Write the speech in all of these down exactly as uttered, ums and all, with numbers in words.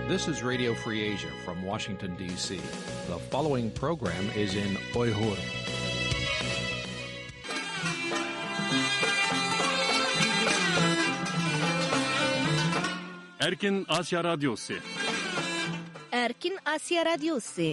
This is Radio Free Asia from Washington, D C. The following program is in Uyghur. Erkin Asiya Radyosu. Erkin Asiya Radyosu.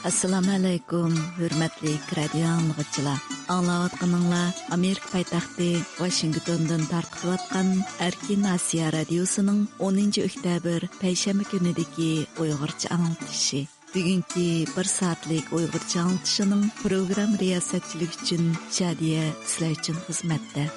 ئەسسالامۇ ئەلەيكۇم، ھۆرمەتلىك رادىيو ئاڭلىغۇچىلار! ئاڭلاۋاتقىنىڭلار ئامېرىكا پايتەختى ۋاشىنگتوندىن تارقىتىۋاتقان ئەركىن ئاسىيا رادىيوسىنىڭ ئونىنچى ئۆكتەبىر پەيشەنبە كۈنىدىكى ئۇيغۇرچە ئاڭلىتىشى. بۈگۈنكى بىر سائەتلىك ئۇيغۇرچە ئاڭلىتىشىنىڭ پروگرامما رىياسەتچىلىكى ئۈچۈن شادىيە سىلەر ئۈچۈن خىزمەتتە.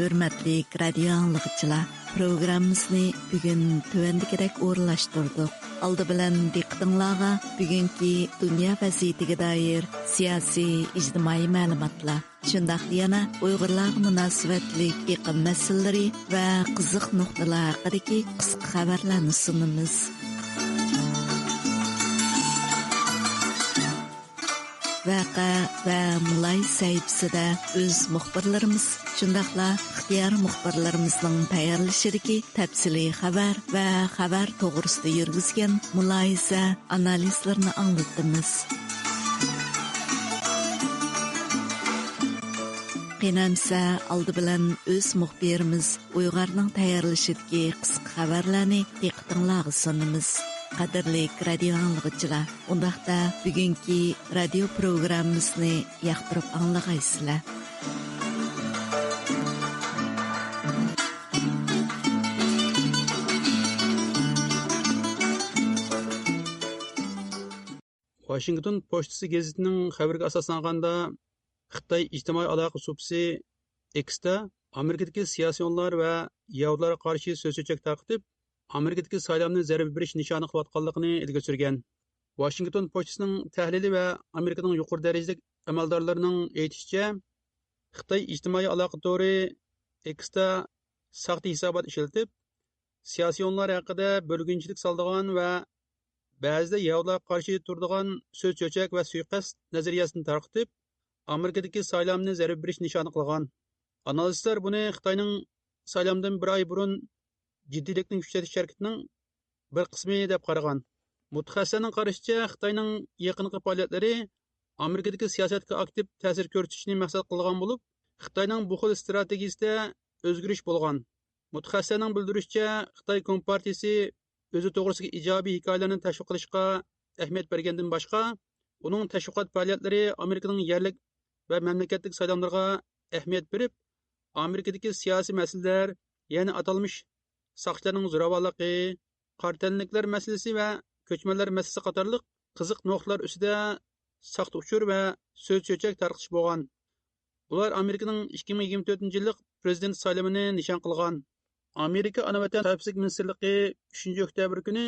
ھۆرمەتلىك رادىيو ئاڭلىغۇچىلار، پروگراممىمىزنى بۈگۈن تۆۋەندىكىدەك ئورۇنلاشتۇردۇق. ئالدى بىلەن دىققىتىڭلارغا بۈگۈنكى دۇنيا ۋەزىيىتىگە دائىر سىياسىي، ئىجتىمائىي مەلۇماتلار، شۇنداقلا يەنە ئۇيغۇرلارغا مۇناسىۋەتلىك ئېقىم مەسىلىلىرى ۋە قىزىق نۇقتىلار ھەققىدىكى قىسقا خەۋەرلەرنى سۇنىمىز. ۋەقە ۋە مۇلاھىزە سەھىپىسىدە ئۆز مۇخبىرلىرىمىز، شۇنداقلا ئىختىيارىي مۇخبىرلىرىمىزنىڭ تەييارلىشىدىكى تەپسىلىي خەۋەر ۋە خەۋەر توغرىسىدا يۈرگۈزگەن مۇلاھىزە، ئانالىزلىرىنى ئاڭلىتىمىز. قېنى ئەمسە ئالدى بىلەن ئۆز مۇخبىرىمىز ئۇيغارنىڭ تەييارلىشىدىكى قىسقا خەۋەرلەرنى دىققىتىڭلارغا سۇنىمىز. قەدىرلىك رادىيو ئاڭلىغۇچىلار، ئۇنداقتا بۈگۈنكى رادىيو پروگراممىمىزنى ياقتۇرۇپ ئاڭلىغايسىلەر. ۋاشىنگتون پوچتىسى گېزىتىنىڭ خەۋىرىگە ئاساسلانغاندا، خىتاي ئىجتىمائىي ئالاقە سۇپىسى ئېكستا ئامېرىكىدىكى سىياسىيونلار ۋە يەھۇدىيلارغا قارشى سۆز چۆچەك تارقىتىپ، ئامېرىكىدىكى سايلامنى زەربە بېرىش نىشانى قىلىۋاتقانلىقىنى ئىلگىرى سۈرگەن. ۋاشىنگتون پوچتىسىنىڭ تەھلىلى ۋە ئامېرىكىنىڭ يۇقىرى دەرىجىلىك ئەمەلدارلىرىنىڭ ئېيتىشىچە، خىتاي ئىجتىمائىي ئالاقە تورى ئېكستا ساختا ھېسابات ئىشلىتىپ، سىياسىيونلار ھەققىدە بۆلگۈنچىلىك سالىدىغان ۋە بەزىدە يەھۇدىيلارغا قارشى تۇرىدىغان سۆز چۆچەك ۋە سۇيىقەست نەزەرىيەسىنى تارقىتىپ، ئامېرىكىدىكى سايلامنى زەربە بېرىش نىشانى قىلغان. ئانالىزچىلار بۇنى خىتاينىڭ سايلامدىن بىر ئاي بۇرۇن جىددىيلىكنى كۈچەيتىش ھەرىكىتىنىڭ بىر قىسمى دەپ قارىغان. مۇتەخەسسىسلەرنىڭ قارىشىچە، خىتاينىڭ يېقىنقى پائالىيەتلىرى ئامېرىكىدىكى سىياسەتكە ئاكتىپ تەسىر كۆرسىتىشنى مەقسەت قىلغان بولۇپ، خىتاينىڭ بۇ خىل ئىستراتېگىيىسىدە ئۆزگىرىش بولغان. مۇتەخەسسىسلەرنىڭ بىلدۈرۈشىچە، خىتاي كومپارتىيىسى ئۆزى توغرىسىدىكى ئىجابىي ھېكايىلەرنى تەشۋىق قىلىشقا ئەھمىيەت بەرگەندىن باشقا، ئۇنىڭ تەشۋىقات پائالىيەتلىرى ئامېرىكىنىڭ يەرلىك ۋە مەملىكەتلىك سايلاملىرىغا ئەھمىيەت بېرىپ، ئامېرىكىدىكى سىياسىي مەسىلىلەر، يەنى ئاتالمىش ساقچىلارنىڭ زوراۋانلىقى، قارا تەنلىكلەر مەسىلىسى ۋە كۆچمەنلەر مەسىلىسى قاتارلىق قىزىق نۇقتىلار ئۈستىدە ساختا ئۇچۇر ۋە سۆز چۆچەك تارقىتىش بولغان. ئۇلار ئامېرىكىنىڭ ئىككى مىڭ يىگىرمە تۆتىنچى يىللىق پرېزىدېنت سايلىمىنى نىشان قىلغان. ئامېرىكا ئانا ۋەتەن خەۋپسىزلىك مىنىستىرلىقى ئۈچىنچى ئۆكتەبىر كۈنى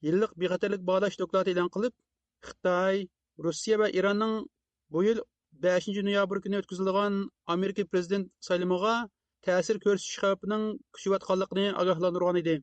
يىللىق بىخەتەرلىك باھالاش دوكلاتى ئېلان قىلىپ، خىتاي، روسىيە ۋە ئىراننىڭ بۇ يىل بەشىنچى نويابىر كۈنى ئۆتكۈزۈلىدىغان ئامېرىكا پرېزىدېنت سايلىمىغا تەسىر كۆرسىتىش خەۋپىنىڭ كۈچىيىۋاتقانلىقىنى ئاگاھلاندۇرغان ئىدى.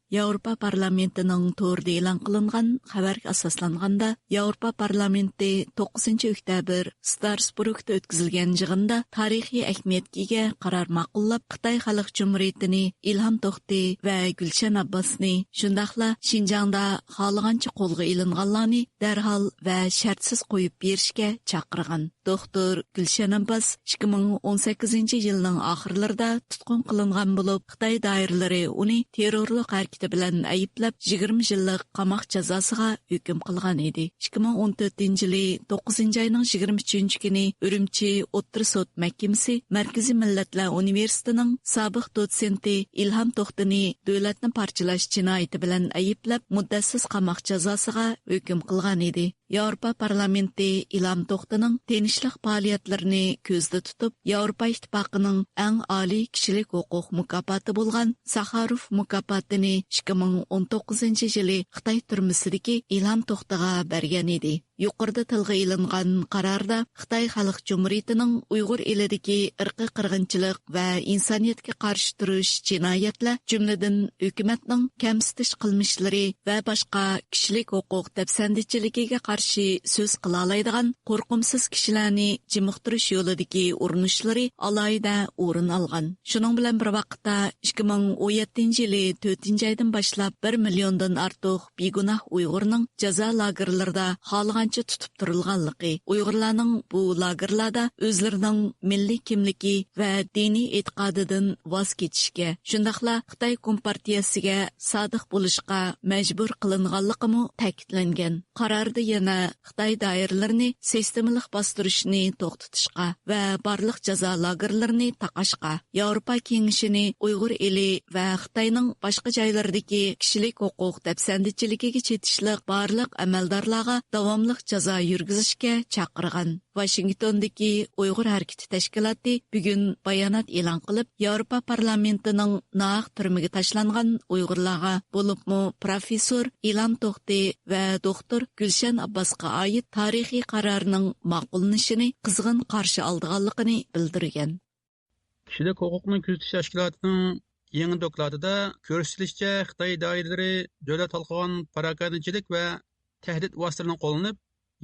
ياۋروپا پارلامېنتىنىڭ تورىدا ئېلان قىلىنغان خەۋەرگە ئاساسلانغاندا، ياۋروپا پارلامېنتى توققۇزىنچى ئۆكتەبىر ستراسبۇرگدا ئۆتكۈزۈلگەن يىغىندا تارىخىي ئەھمىيەتكە ئىگە قارار ماقۇللاپ، خىتاي خەلق جۇمھۇرىيىتىنى ئىلھام توختى ۋە گۈلشەن ئابباسنى، شۇنداقلا شىنجاڭدا خالىغانچە قولغا ئېلىنغانلارنى دەرھال ۋە شەرتسىز قويۇپ بېرىشكە چاقىرغان. دوختۇر گۈلشەن ئابباس ئىككى مىڭ ئون سەككىزىنچى يىلنىڭ ئاخىرلىرىدا تۇتقۇن قىلىنغان بولۇپ، خىتاي دائىرىلىرى ئۇنى تېررورلۇق ھەرىكىتى بىلەن ئەيىبلەپ، يىگىرمە يىللىق قاماق جازاسىغا ھۆكۈم قىلغان ئىدى. ئىككى مىڭ ئون تۆتىنچى يىلى توققۇزىنچى ئاينىڭ يىگىرمە ئۈچىنچى كۈنى ئۈرۈمچى ئوتتۇرا سوت مەھكىمىسى مەركىزىي مىللەتلەر ئۇنىۋېرسىتېتىنىڭ سابىق دوتسېنتى ئىلھام توختىنى دۆلەتنى پارچىلاش جىنايىتى بىلەن ئەيىبلەپ، مۇددەتسىز قاماق جازاسىغا ھۆكۈم قىلغان ئىدى. ياۋروپا پارلامېنتى ئىلھام توختىنىڭ تىنچلىق پائالىيەتلىرىنى كۆزدە تۇتۇپ، ياۋروپا ئىتتىپاقىنىڭ ئەڭ ئالىي كىشىلىك ھوقۇق مۇكاپاتى بولغان ساخاروف مۇكاپاتىنى ئىككى مىڭ ئون توققۇزىنچى يىلى خىتاي تۈرمىسىدىكى ئىلھام توختىغا بەرگەن ئىدى. يۇقىرىدا تىلغا ئېلىنغان قاراردا خىتاي خەلق جۇمھۇرىيىتىنىڭ ئۇيغۇر ئېلىدىكى ئىرقىي قىرغىنچىلىق ۋە ئىنسانىيەتكە قارشى تۇرۇش جىنايەتلەر، جۈملىدىن ھۆكۈمەتنىڭ كەمسىتىش قىلمىشلىرى ۋە باشقا كىشىلىك ھوقۇق دەپسەندىچىلىكىگە قارشى سۆز قىلالايدىغان قورقۇمسىز كىشىلەرنى جىمىقتۇرۇش يولىدىكى ئۇرۇنۇشلىرى ئالاھىدە ئورۇن ئالغان. شۇنىڭ بىلەن بىر ۋاقىتتا، ئىككى مىڭ ئون يەتتىنچى يىلى تۆتىنچى ئايدىن باشلاپ بىر مىليوندىن ئارتۇق بىگۇناھ ئۇيغۇرنىڭ جازا لاگېرلىرىدا خالىغانچە تۇتۇپ تۇرۇلغانلىقى، ئۇيغۇرلارنىڭ بۇ لاگېرلاردا ئۆزلىرىنىڭ مىللىي كىملىكى ۋە دىنىي ئېتىقادىدىن ۋاز كېچىشكە، شۇنداقلا خىتاي كومپارتىيەسىگە سادىق بولۇشقا مەجبۇر قىلىنغانلىقىمۇ تەكىتلەنگەن. قاراردا يەنە خىتاي دائىرىلىرىنى سىستېمىلىق باستۇرۇشنى توختىتىشقا ۋە بارلىق جازا لاگېرلىرىنى تاقاشقا، ياۋروپا كېڭىشىنى ئۇيغۇر ئېلى ۋە خىتاينىڭ باشقا جايلىرىدىكى كىشىلىك ھوقۇق دەپسەندىچىلىكىگە چېتىشلىق بارلىق ئەمەلدارلارغا داۋاملىق جازا يۈرگۈزۈشكە چاقىرغان. ۋاشىنگتوندىكى ئۇيغۇر ھەرىكىتى تەشكىلاتى بۈگۈن بايانات ئېلان قىلىپ، ياۋروپا پارلامېنتىنىڭ ناھەق تۈرمىگە تاشلانغان ئۇيغۇرلارغا، بولۇپمۇ پروفېسسور ئىلان توختى ۋە دوختۇر گۈلشەن ئابباسقا ئائىت تارىخىي قارارنىڭ ماقۇللىنىشىنى قىزغىن قارشى ئالىدىغانلىقىنى بىلدۈرگەن. كىشىلىك ھوقۇقنى كۆزىتىش تەشكىلاتىنىڭ يېڭى دوكلاتىدا كۆرسىتىلىشىچە، خىتاي دائىرىلىرى دۆلەت ھالقىغان پاراكەندىچىلىك ۋە تەھدىت ۋاسىتىلىرىنى قوللىنىپ،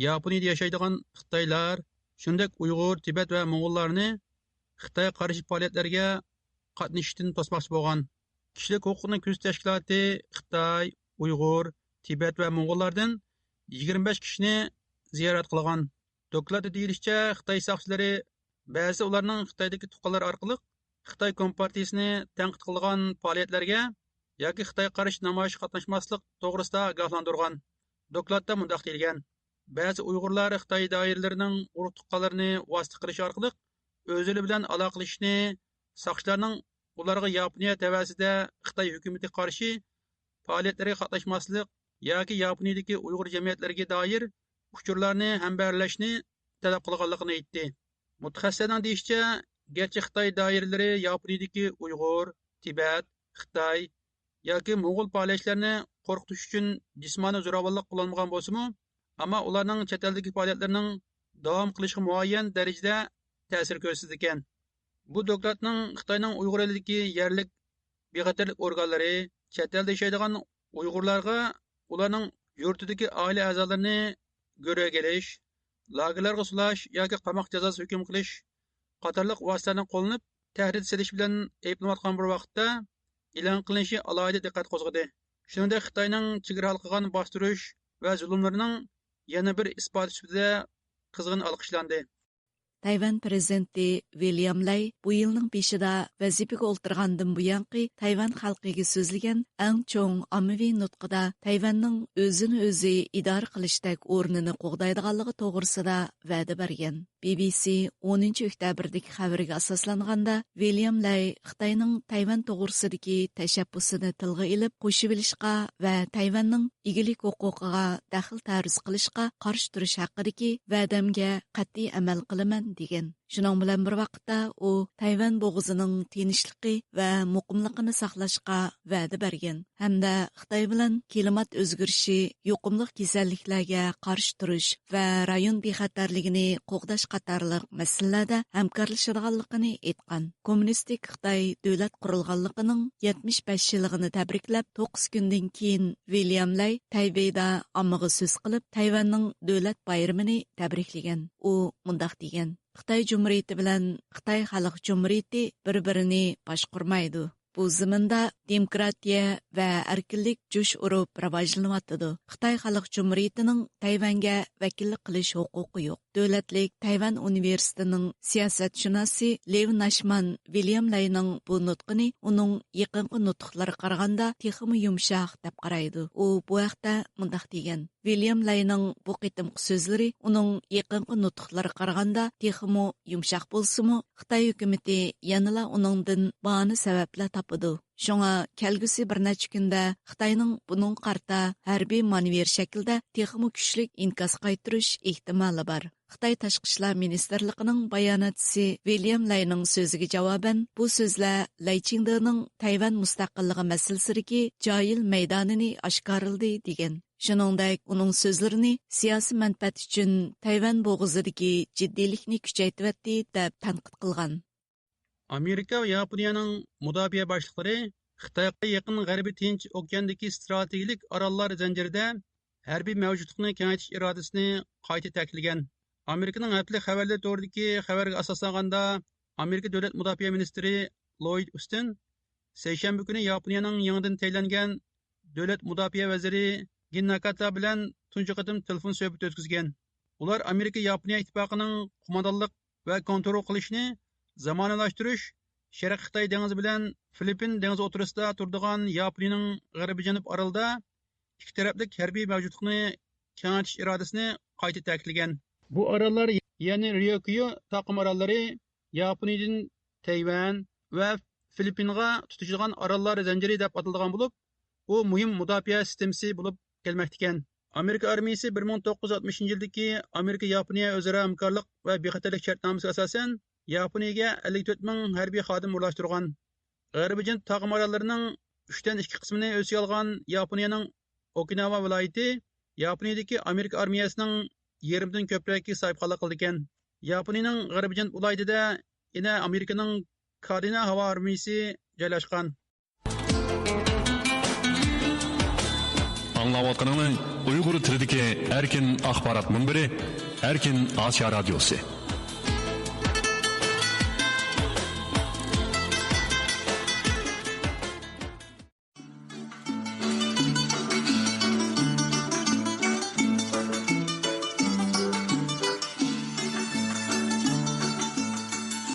ياپونىيىدە ياشايدىغان خىتايلار، شۇنداق ئۇيغۇر، تىبەت ۋە موڭغۇللارنى خىتايغا قارشى پائالىيەتلەرگە قاتنىشىشتىن توسماقچى بولغان. كىشىلىك ھوقۇقنى كۆزىتىش تەشكىلاتى خىتاي، ئۇيغۇر، تىبەت ۋە موڭغۇللاردىن يىگىرمە بەش كىشىنى زىيارەت قىلغان. دوكلاتتا دېيىلىشىچە، خىتاي ساقچىلىرى بەزى ئۇلارنىڭ خىتايدىكى تۇغقانلىرى ئارقىلىق خىتاي كومپارتىيىسىنى تەنقىد قىلىدىغان پائالىيەتلەرگە ياكى خىتايغا قارشى نامايىشقا قاتناشماسلىق توغرىسىدا ئاگاھلاندۇرغان. دوكلاتتا مۇنداق دېيىلگەن: بەزى ئۇيغۇرلار خىتاي دائىرىلىرىنىڭ ئۇرۇق تۇغقانلىرىنى ۋاسىتە قىلىش ئارقىلىق ئۆزلىرى بىلەن ئالاقىلىشىشنى، ساقچىلارنىڭ ئۇلارغا ياپونىيە تەۋەسىدە خىتاي ھۆكۈمىتىگە قارشى پائالىيەتلەرگە قاتناشماسلىق ياكى ياپونىيىدىكى ئۇيغۇر جەمئىيەتلىرىگە دائىر ئۇچۇرلارنى ھەمبەھىرلەشنى تەلەپ قىلغانلىقىنى ئېيتتى. مۇتەخەسسىسلەرنىڭ دېيىشىچە، گەرچە خىتاي دائىرىلىرى ياپونىيىدىكى ئۇيغۇر، تىبەت، خىتاي ياكى موڭغۇل پائالىيەتچىلەرنى قورقۇتۇش ئۈچۈن جىسمانىي زوراۋانلىق قوللانمىغان بولسىمۇ، ئەمما ئۇلارنىڭ چەت ئەلدىكى پائالىيەتلىرىنىڭ داۋام قىلىشىغا مۇئەييەن دەرىجىدە تەسىر كۆرسىتىدىكەن. بۇ دوكلاتنىڭ خىتاينىڭ ئۇيغۇر ئېلىدىكى يەرلىك بىخەتەرلىك ئورگانلىرى، چەت ئەلدە ياشايدىغان ئۇيغۇرلارغا ئۇلارنىڭ يۇرتىدىكى ئائىلە ئەزالىرىنى گۆرۈگە ئېلىش، لاگېرلارغا سولاش ياكى قاماق جازاسى ھۆكۈم قىلىش قاتارلىق ۋاسىتىلەرنى قوللىنىپ، تەھدىت سېلىش بىلەن ئەيىبلىنىۋاتقان بىر ۋاقىتتا، ئېلان قىلىنىشى ئالاھىدە دىققەت قوزغىدى. شۇنىڭدەك خىتاينىڭ چېگرا ھالقىغان باستۇرۇش ۋە زۇلۇملىرىنىڭ يەنە بىر ئىسپاتى سۈپىتىدە قىزغىن ئالقىشلاندى. تەيۋەن پىرېزىدېنتى ۋىليام لەي بۇ يىلنىڭ بېشىدا ۋەزىپىگە ئولتۇرغاندىن بۇيانقى تەيۋەن خەلقىگە سۆزلىگەن ئەڭ چوڭ ئاممىۋى نۇتقىدا تەيۋەننىڭ ئۆزىنى ئۆزى ئىدارە قىلىشتەك ئورنىنى قوغدايدىغانلىقى توغرىسىدا ۋەدە بەرگەن. بى بى سى ئونىنچى ئۆكتەبىردىكى خەۋىرىگە ئاساسلانغاندا، ۋىليام لەي خىتاينىڭ تەيۋەن توغرىسىدىكى تەشەببۇسىنى تىلغا ئېلىپ، قوشۇۋېلىشقا ۋە تەيۋەننىڭ ئىگىلىك ھوقۇقىغا دەخلى تەرۇز قىلىشقا قارشى تۇرۇش ھەققىدىكى ۋەدەمگە قەتئىي ئەمەل قىلىمەن، دېگەن. شۇنىڭ بىلەن بىر ۋاقىتتا، ئۇ تەيۋەن بوغۇزىنىڭ تىنچلىقى ۋە مۇقىملىقىنى ساقلاشقا ۋەدە بەرگەن ھەمدە خىتاي بىلەن كىلىمات ئۆزگىرىشى، يۇقۇملۇق كېسەللىكلەرگە قارشى تۇرۇش ۋە رايون بىخەتەرلىكىنى قوغداش قاتارلىق مەسىلىلەردە ھەمكارلىشىدىغانلىقىنى ئېيتقان. كوممۇنىستىك خىتاي دۆلەت قۇرۇلغانلىقىنىڭ يەتمىش بەش يىللىقىنى تەبرىكلەپ، توققۇز كۈندىن كېيىن ۋىليام لەي تەيبېيدا ئاممىغا سۆز قىلىپ، تەيۋەننىڭ دۆلەت بايرىمىنى تەبرىكلىگەن. ئۇ مۇنداق دېگەن: خىتاي جۇمھۇرىيىتى بىلەن خىتاي خەلق جۇمھۇرىيىتى بىر-بىرىنى باشقۇرمايدۇ. بۇ زېمىندا دېموكراتىيە ۋە ئەركىنلىك جۇش ئۇرۇپ راۋاجلىنىۋاتىدۇ. خىتاي خەلق جۇمھۇرىيىتىنىڭ تەيۋەنگە ۋەكىللىك قىلىش ھوقۇقى يوق. دۆلەتلىك تەيۋەن ئۇنىۋېرسىتېتىنىڭ سىياسەتشۇناسى لېۋ ناشمان ۋىليام لەينىڭ بۇ نۇتقىنى ئۇنىڭ يېقىنقى نۇتۇقلىرىغا قارىغاندا تېخىمۇ يۇمشاق دەپ قارايدۇ. ئۇ بۇ ھەقتە مۇنداق دېگەن: ۋىليام لەينىڭ بۇ قېتىمقى سۆزلىرى ئۇنىڭ يېقىنقى نۇتۇقلىرىغا قارىغاندا تېخىمۇ يۇمشاق بولسىمۇ، خىتاي ھۆكۈمىتى يەنىلا ئۇنىڭدىن باھانە سەۋەبلەر تاپىدۇ. شۇڭا كەلگۈسى بىر نەچچە كۈندە خىتاينىڭ بۇنىڭغا قارىتا ھەربىي مانېۋىر شەكلىدە تېخىمۇ كۈچلۈك ئىنكاس قايتۇرۇش ئېھتىمالى بار. خىتاي تاشقى ئىشلار مىنىستىرلىقىنىڭ باياناتچىسى ۋىليام لەينىڭ سۆزىگە جاۋابەن، بۇ سۆزلەر لەي چىڭدېنىڭ تەيۋەن مۇستەقىللىقى مەسىلىسىدىكى جاھىل مەيدانىنى ئاشكارىلىدى، دېگەن. شۇنىڭدەك ئۇنىڭ سۆزلىرىنى سىياسىي مەنپەئەت ئۈچۈن تەيۋەن بوغۇزىدىكى جىددىيلىكنى كۈچەيتىۋەتتى، دەپ تەنقىد قىلغان. ئامېرىكا ۋە ياپونىيەنىڭ مۇداپىئە باشلىقلىرى خىتايغا يېقىن غەربىي تىنچ ئوكياندىكى ئىستراتېگىيەلىك ئاراللار زەنجىرىدە ھەربىي مەۋجۇتلۇقنى كېڭەيتىش ئىرادىسىنى قايتا تەكىتلىگەن. ئامېرىكىنىڭ ھەپتىلىك خەۋەرلىرى تورىدىكى خەۋەرگە ئاساسلانغاندا، ئامېرىكا دۆلەت مۇداپىئە مىنىستىرى لويىد ئۇستىن سەيشەنبە كۈنى ياپونىيەنىڭ يېڭىدىن تەيىنلەنگەن دۆلەت مۇداپىئە ۋەزىرى گىن ناكاتا بىلەن تۇنجى قېتىم تېلېفون سۆھبىتى ئۆتكۈزگەن. ئۇلار ئامېرىكا ياپونىيە ئىتتىپاقىنىڭ قوماندانلىق ۋە كونترول قىلىشىنى زامانىۋىلاشتۇرۇش، شەرقىي خىتاي دېڭىزى بىلەن فىلىپپىن دېڭىزى ئوتتۇرىسىدا تۇرىدىغان ياپونىيىنىڭ غەربىي جەنۇب ئارىلىدا ئىككى تەرەپلىك ھەربىي مەۋجۇتلۇقنى كېڭەيتىش ئىرادىسىنى قايتا تەكىتلىگەن. بۇ ئاراللار، يەنى ريوكيو تاقىم ئاراللىرى، ياپونىيىدىن تەيۋەن ۋە فىلىپپىنغا تۇتىشىدىغان ئاراللار زەنجىرى دەپ ئاتىلىدىغان بولۇپ، ئۇ مۇھىم مۇداپىئە سىستېمىسى بولۇپ كەلمەكتىكەن. ئامېرىكا ئارمىيىسى بىر مىڭ توققۇز يۈز ئاتمىشىنچى يىلدىكى ئامېرىكا ياپونىيە ئۆزئارا ھەمكارلىق ۋە بىخەتەرلىك شەرتنامىسىگە ئاساسەن، ياپونىيىگە ئەللىك تۆت مىڭ ھەربىي خادىم ئورۇنلاشتۇرغان. غەربىي جەنۇب تاقىم ئاراللىرىنىڭ ئۈچتىن ئىككى قىسمىنى ئۆز ئىچىگە ئالغان ياپونىيەنىڭ ئوكىناۋا ۋىلايىتى ياپونىيىدىكى ئامېرىكا ئارمىيەسىنىڭ يېرىمدىن كۆپرەكى ساھىبخانلىق قىلىدىكەن. ياپونىيىنىڭ غەربىي جەنۇب ۋىلايىتىدە يەنە ئامېرىكىنىڭ كادېنا ھاۋا ئارمىيىسى جايلاشقان. ئاڭلاۋاتقىنىڭلار ئۇيغۇر تىلىدىكى ئەركىن ئاخبارات مۇنبىرى، ئەركىن ئاسىيا رادىيوسى.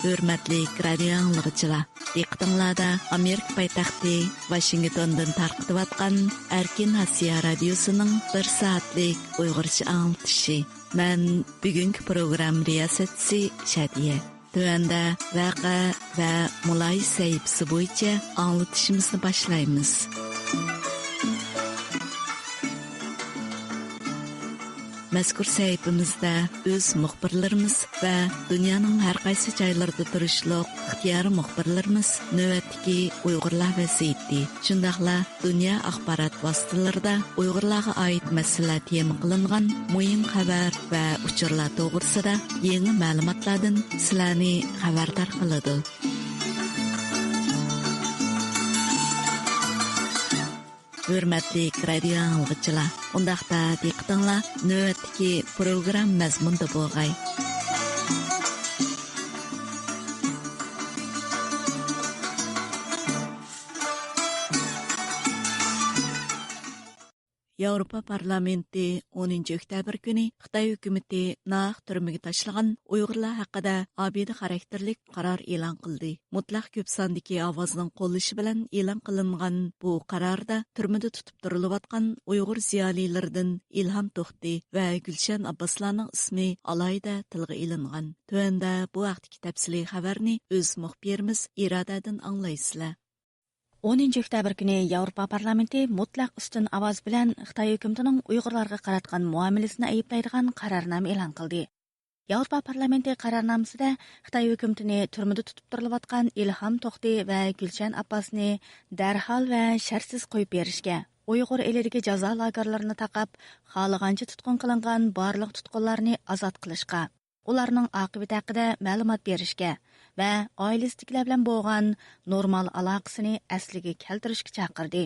ھۆرمەتلىك رادىيو ئاڭلىغۇچىلار، دىققىتىڭلاردا ئامېرىكا پايتەختى ۋاشىنگتوندىن تارقىتىۋاتقان ئەركىن ئاسىيا رادىيوسىنىڭ بىر سائەتلىك ئۇيغۇرچە ئاڭلىتىشى. مەن بۈگۈنكى پروگرامما رىياسەتچىسى شادىيە. تۆۋەندە ۋەقە ۋە مۇلاھىزە سەھىپىسى بويىچە ئاڭلىتىشىمىزنى باشلايمىز. مەزكۇر سەھىپىمىزدە ئۆز مۇخبىرلىرىمىز ۋە دۇنيانىڭ ھەر قايسى جايلىرىدا تۇرۇشلۇق ئىختىيارىي مۇخبىرلىرىمىز نۆۋەتتىكى ئۇيغۇرلار ۋەزىيىتى، شۇنداقلا دۇنيا ئاخبارات ۋاسىتىلىرىدا ئۇيغۇرلارغا ئائىت مەسىلىلەر تېما قىلىنغان مۇھىم خەۋەر ۋە ئۇچۇرلار توغرىسىدا يېڭى مەلۇماتلاردىن سىلەرنى خەۋەردار قىلىدۇ. ھۆرمەتلىك رادىيو ئاڭلىغۇچىلار، ئۇنداقتا دىققىتىڭلار نۆۋەتتىكى پروگرامما مەزمۇنىدا بولغاي. ياۋروپا پارلامېنتى ئونىنچى ئۆكتەبىر كۈنى خىتاي ھۆكۈمىتى ناھەق تۈرمىگە تاشلىغان ئۇيغۇرلار ھەققىدە ئابىدە خاراكتېرلىك قارار ئېلان قىلدى. مۇتلەق كۆپ ساندىكى ئاۋازنىڭ قوللىشى بىلەن ئېلان قىلىنغان بۇ قاراردا تۈرمىدە تۇتۇپ تۇرۇلۇۋاتقان ئۇيغۇر زىيالىيلىرىدىن ئىلھام توختى ۋە گۈلشەن ئابباسلارنىڭ ئىسمى ئالاھىدە تىلغا ئېلىنغان. تۆۋەندە بۇ ھەقتىكى تەپسىلىي خەۋەرنى ئۆز مۇخبىرىمىز ئىرادەدىن ئاڭلايسىلەر. ئونىنچى ئۆكتەبىر كۈنى ياۋروپا پارلامېنتى مۇتلەق ئۈستۈن ئاۋاز بىلەن خىتاي ھۆكۈمىتىنىڭ ئۇيغۇرلارغا قاراتقان مۇئامىلىسىنى ئەيىبلەيدىغان قارارنامە ئېلان قىلدى. ياۋروپا پارلامېنتى قارارنامىسىدە خىتاي ھۆكۈمىتىنى تۈرمىدە تۇتۇپ تۇرۇلۇۋاتقان ئىلھام توختى ۋە گۈلشەن ئابباسنى دەرھال ۋە شەرتسىز قويۇپ بېرىشكە، ئۇيغۇر ئېلىدىكى جازا لاگېرلىرىنى تاقاپ، خالىغانچە تۇتقۇن قىلىنغان بارلىق تۇتقۇنلارنى ئازاد قىلىشقا، ئۇلارنىڭ ئاقىۋىتى ھەققىدە مەلۇمات بېرىشكە ۋە ئائىلىسىدىكىلەر بىلەن بولغان نورمال ئالاقىسىنى ئەسلىگە كەلتۈرۈشكە چاقىردى.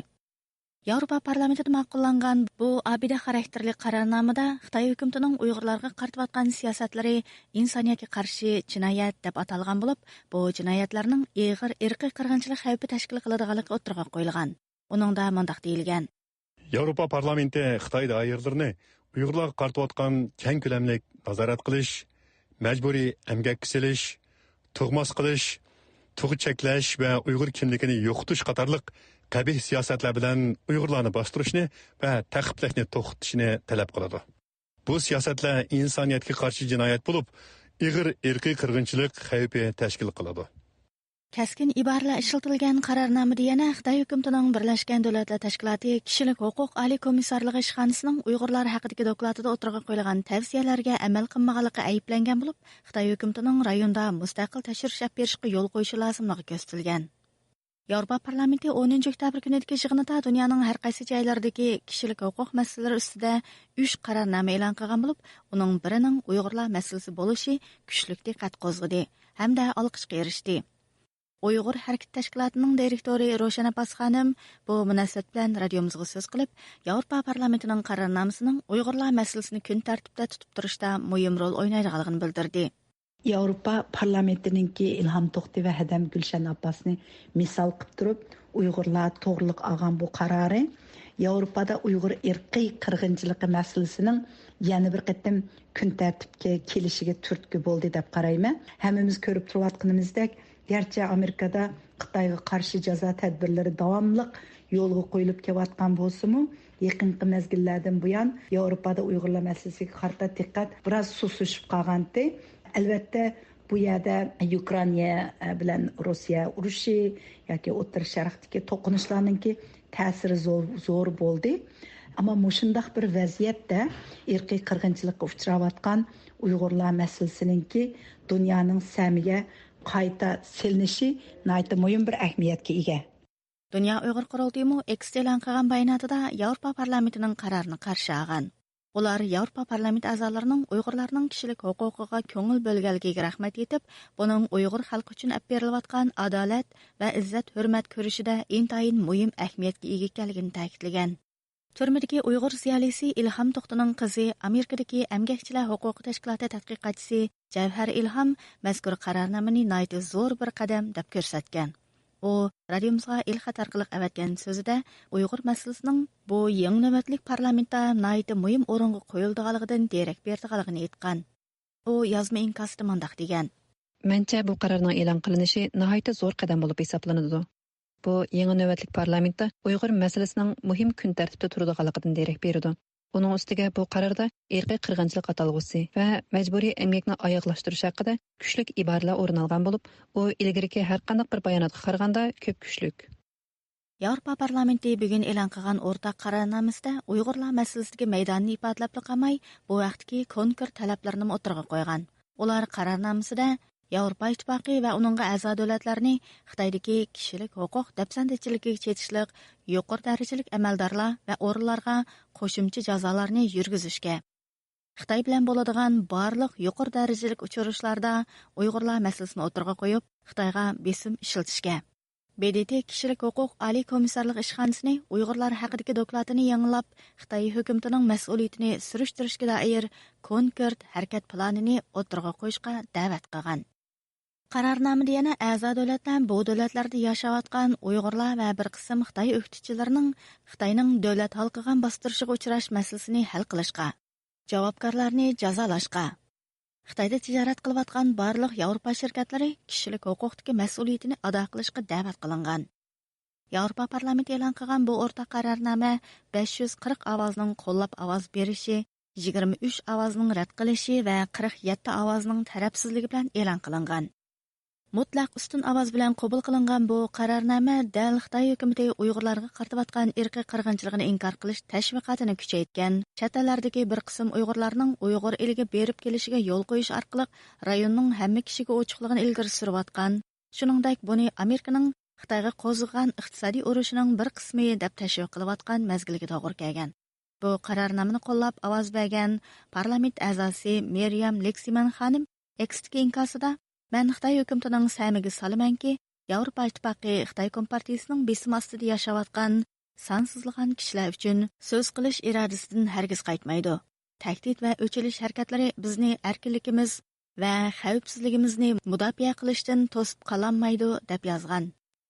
ياۋروپا پارلامېنتىدا ماقۇللانغان بۇ ئابىدە خاراكتېرلىك قارارنامىدا خىتاي ھۆكۈمىتىنىڭ ئۇيغۇرلارغا قارىتىۋاتقان سىياسەتلىرى ئىنسانىيەتكە قارشى جىنايەت دەپ ئاتالغان بولۇپ، بۇ جىنايەتلەرنىڭ ئېغىر ئىرقىي قىرغىنچىلىق خەۋپى تەشكىل قىلىدىغانلىقى ئوتتۇرىغا قويۇلغان. ئۇنىڭدا مۇنداق دېيىلگەن. ياۋروپا پارلامېنتى خىتاي دائىرىلىرىنى ئۇيغۇرلارغا قارىتىۋاتقان كەڭ كۆلەملىك نازارەت قىلىش، مەجبۇرىي ئەمگەككە سېلىش، تۇغماس قىلىش، تۇغ چەكلەش ۋە ئۇيغۇر كىملىكىنى يوقىتىش قاتارلىق قەبىھ سىياسەتلەر بىلەن ئۇيغۇرلارنى باستۇرۇشنى ۋە تەقىبلەشنى توختىتىشنى تەلەپ قىلىدۇ. بۇ سىياسەتلەر ئىنسانىيەتكە قارشى جىنايەت بولۇپ، ئېغىر ئىرقىي قىرغىنچىلىق خەۋپى تەشكىل قىلىدۇ. كەسكىن ئىبارىلەر ئىشلىتىلگەن قارارنامىدە يەنە خىتاي ھۆكۈمىتىنىڭ بىرلەشكەن دۆلەتلەر تەشكىلاتى كىشىلىك ھوقۇق ئالىي كومىسسارلىقى ئىشخانىسىنىڭ ئۇيغۇرلار ھەققىدىكى دوكلاتىدا ئوتتۇرىغا قويۇلغان تەۋسىيەلەرگە ئەمەل قىلمىغانلىقى ئەيىبلەنگەن بولۇپ، خىتاي ھۆكۈمىتىنىڭ رايوندا مۇستەقىل تەكشۈرۈش ئېلىپ بېرىشقا يول قويۇشى لازىملىقى كۆرسىتىلگەن. ياۋروپا پارلامېنتى ئونىنچى ئۆكتەبىر كۈنىدىكى يىغىنىدا دۇنيانىڭ ھەر قايسى جايلىرىدىكى كىشىلىك ھوقۇق مەسىلىلىرى ئۈستىدە ئۈچ قارارنامە ئېلان قىلغان بولۇپ، ئۇنىڭ بىرىنىڭ ئۇيغۇرلار مەسىلىسى بولۇشى كۈچلۈك دىققەت قوزغىدى ھەمدە ئالقىشقا ئېرىشتى. ئۇيغۇر ھەرىكىتى تەشكىلاتىنىڭ دىرېكتورى روشەن ئابباس خانىم بۇ مۇناسىۋەت بىلەن رادىيومىزغا سۆز قىلىپ، ياۋروپا پارلامېنتىنىڭ قارارنامىسىنىڭ ئۇيغۇرلار مەسىلىسىنى كۈن تەرتىپتە تۇتۇپ تۇرۇشتا مۇھىم رول ئوينايدىغانلىقىنى بىلدۈردى. ياۋروپا پارلامېنتىنىڭكى ئىلھام توختى ۋە ھەدەم گۈلشەن ئابباسنى مىسال قىلىپ تۇرۇپ، ئۇيغۇرلار توغرىلىق ئالغان بۇ قارارى ياۋروپادا ئۇيغۇر ئىرقىي قىرغىنچىلىقى مەسىلىسىنىڭ يەنە بىر قېتىم كۈن تەرتىپكە كېلىشىگە تۈرتكە بولدى دەپ قارايمەن. ھەممىمىز كۆرۈپ تۇرۇۋاتقىنىمىزدەك، گەرچە ئامېرىكادا خىتايغا قارشى جازا تەدبىرلىرى داۋاملىق يولغا قويۇلۇپ كېلىۋاتقان بولسىمۇ، يېقىنقى مەزگىللەردىن بۇيان ياۋروپادا ئۇيغۇرلار مەسىلىسىگە قارىتا دىققەت بىراز سۇسلىشىپ قالغانتى. ئەلۋەتتە، بۇ يەردە ئۇكرائىنا بىلەن روسىيە ئۇرۇشى ياكى ئوتتۇرا شەرقتىكى توقۇنۇشلارنىڭكى تەسىرى زور، زور بولدى. ئەمما مۇشۇنداق بىر ۋەزىيەتتە ئىرقىي قىرغىنچىلىققا ئۇچراۋاتقان ئۇيغۇرلار مەسىلىسىنىڭكى دۇنيانىڭ سەمىگە قايتا سېلىنىشى ناھايىتى مۇھىم بىر ئەھمىيەتكە ئىگە. دۇنيا ئۇيغۇر قۇرۇلتىيىمۇ ئېكستا ئېلان قىلغان باياناتىدا ياۋروپا پارلامېنتىنىڭ قارارىنى قارشى ئالغان. ئۇلار ياۋروپا پارلامېنت ئەزالىرىنىڭ ئۇيغۇرلارنىڭ كىشىلىك ھوقۇقىغا كۆڭۈل بۆلگەنلىكىگە رەھمەت ئېيتىپ، بۇنىڭ ئۇيغۇر خەلقى ئۈچۈن ئەپ بېرىلىۋاتقان ئادالەت ۋە ئىززەت-ھۆرمەت كۈرىشىدە ئىنتايىن مۇھىم ئەھمىيەتكە ئىگە ئىكەنلىكىنى تەكىتلىگەن. تۈرمىدىكى ئۇيغۇر زىيالىيسى ئىلھام توختىنىڭ قىزى، ئامېرىكىدىكى ئەمگەكچىلەر ھوقۇقى تەشكىلاتى تەتقىقاتچىسى جەۋھەر ئىلھام مەزكۇر قارارنامىنى ناھايىتى زور بىر قەدەم دەپ كۆرسەتكەن. ئۇ رادىيومىزغا ئېلخەت ئارقىلىق ئەۋەتكەن سۆزىدە ئۇيغۇر مەسىلىسىنىڭ بۇ يېڭى نۆۋەتلىك پارلامېنتتا ناھايىتى مۇھىم ئورۇنغا قويۇلىدىغانلىقىدىن دېرەك بېرىدىغانلىقىنى ئېيتقان. ئۇ يازما ئىنكاسىدا مۇنداق دېگەن. مەنچە، بۇ قارارنىڭ ئېلان قىلىنىشى ناھايىتى زور قەدەم بولۇپ ھېسابلىنىدۇ. بۇ يېڭى نۆۋەتلىك پارلامېنتتا ئۇيغۇر مەسىلىسىنىڭ مۇھىم كۈن تەرتىپتە تۇرىدىغانلىقىدىن دېرەك بېرىدۇ. ئۇنىڭ ئۈستىگە بۇ قاراردا ئىرقىي قىرغىنچىلىق ئاتالغۇسى ۋە مەجبۇرىي ئەمگەكنى ئاياغلاشتۇرۇش ھەققىدە كۈچلۈك ئىبارىلەر ئورۇن ئالغان بولۇپ، ئۇ ئىلگىرىكى ھەرقانداق بىر باياناتقا قارىغاندا كۆپ كۈچلۈك. ياۋروپا پارلامېنتى بۈگۈن ئېلان قىلغان ئورتاق قارارنامىسىدە ئۇيغۇرلار مەسىلىسىدىكى مەيدانىنى ئىپادىلەپلا قالماي، بۇ ھەقتىكى كونكرېت تەلەپلەرنىمۇ ئوتتۇرىغا قويغان. ئۇلار قارارنامىسىدە ياۋروپا ئىتتىپاقى ۋە ئۇنىڭغا ئەزا دۆلەتلەرنى خىتايدىكى كىشىلىك ھوقۇق دەپسەندىچىلىكىگە چېتىشلىق يۇقىرى دەرىجىلىك ئەمەلدارلار ۋە ئورۇنلارغا قوشۇمچە جازالارنى يۈرگۈزۈشكە، خىتاي بىلەن بولىدىغان بارلىق يۇقىرى دەرىجىلىك ئۇچرىشىشلاردا ئۇيغۇرلار مەسىلىسىنى ئوتتۇرىغا قويۇپ، خىتايغا بېسىم ئىشلىتىشكە. ب د ت كىشىلىك ھوقۇق ئالىي كومىسسارلىق ئىشخانىسىنى ئۇيغۇرلار ھەققىدىكى دوكلاتىنى يېڭىلاپ، خىتاي ھۆكۈمىتىنىڭ مەسئۇلىيىتىنى سۈرۈشتۈرۈشكە دائىر كونكرېت ھەرىكەت پىلانىنى ئوتتۇرىغا قويۇشقا دەۋەت قىلغان. قارارنامىدە يەنە ئەزا دۆلەتلەر بۇ دۆلەتلەردە ياشاۋاتقان ئۇيغۇرلار ۋە بىر قىسىم خىتاي ئۆكتىچىلىرىنىڭ خىتاينىڭ دۆلەت ھالقىغان باستۇرۇشىغا ئۇچراش مەسىلىسىنى ھەل قىلىشقا، جاۋابكارلارنى جازالاشقا، خىتايدا تىجارەت قىلىۋاتقان بارلىق ياۋروپا شىركەتلىرى كىشىلىك ھوقۇقتىكى مەسئۇلىيىتىنى ئادا قىلىشقا دەۋەت قىلىنغان. ياۋروپا پارلامېنتى ئېلان قىلغان بۇ ئورتاق قارارنامە بەش يۈز قىرىق ئاۋازنىڭ قوللاپ ئاۋاز بېرىشى، يىگىرمە ئۈچ ئاۋازنىڭ رەت قىلىشى ۋە قىرىق يەتتە ئاۋازنىڭ تەرەپسىزلىكى بىلەن ئېلان قىلىنغان. مۇتلەق ئۈستۈن ئاۋاز بىلەن قوبۇل قىلىنغان بۇ قارارنامە دەل خىتاي ھۆكۈمىتى ئۇيغۇرلارغا قارىتىۋاتقان ئىرقىي قىرغىنچىلىقىنى ئىنكار قىلىش تەشۋىقاتىنى كۈچەيتكەن، چەت ئەللەردىكى بىر قىسىم ئۇيغۇرلارنىڭ ئۇيغۇر ئېلىگە بېرىپ كېلىشىگە يول قويۇش ئارقىلىق رايوننىڭ ھەممە كىشىگە ئوچۇقلۇقىنى ئىلگىرى سۈرۈۋاتقان، شۇنىڭدەك بۇنى ئامېرىكىنىڭ خىتايغا قوزغىغان ئىقتىسادىي ئۇرۇشىنىڭ بىر قىسمى دەپ تەشۋىق قىلىۋاتقان مەزگىلگە توغرا كەلگەن. بۇ قارارنامىنى قوللاپ ئاۋاز بەرگەن پارلامېنت ئەزاسى مېريام لېكسىمان خانىم ئېكستىكى ئىنكاسىدا، مەن خىتاي ھۆكۈمىتىنىڭ سەمىگە سالىمەنكى، ياۋروپا ئىتتىپاقى خىتاي كومپارتىيىسىنىڭ بېسىمى ئاستىدا ياشاۋاتقان سانسىزلىغان كىشىلەر ئۈچۈن سۆز قىلىش ئىرادىسىدىن ھەرگىز قايتمايدۇ. تەھدىت ۋە ئۆچ ئېلىش ھەرىكەتلىرى بىزنى ئەركىنلىكىمىز ۋە خەۋپسىزلىكىمىزنى مۇداپىئە قىلىشتىن توسۇپ قالالمايدۇ، دەپ يازغان.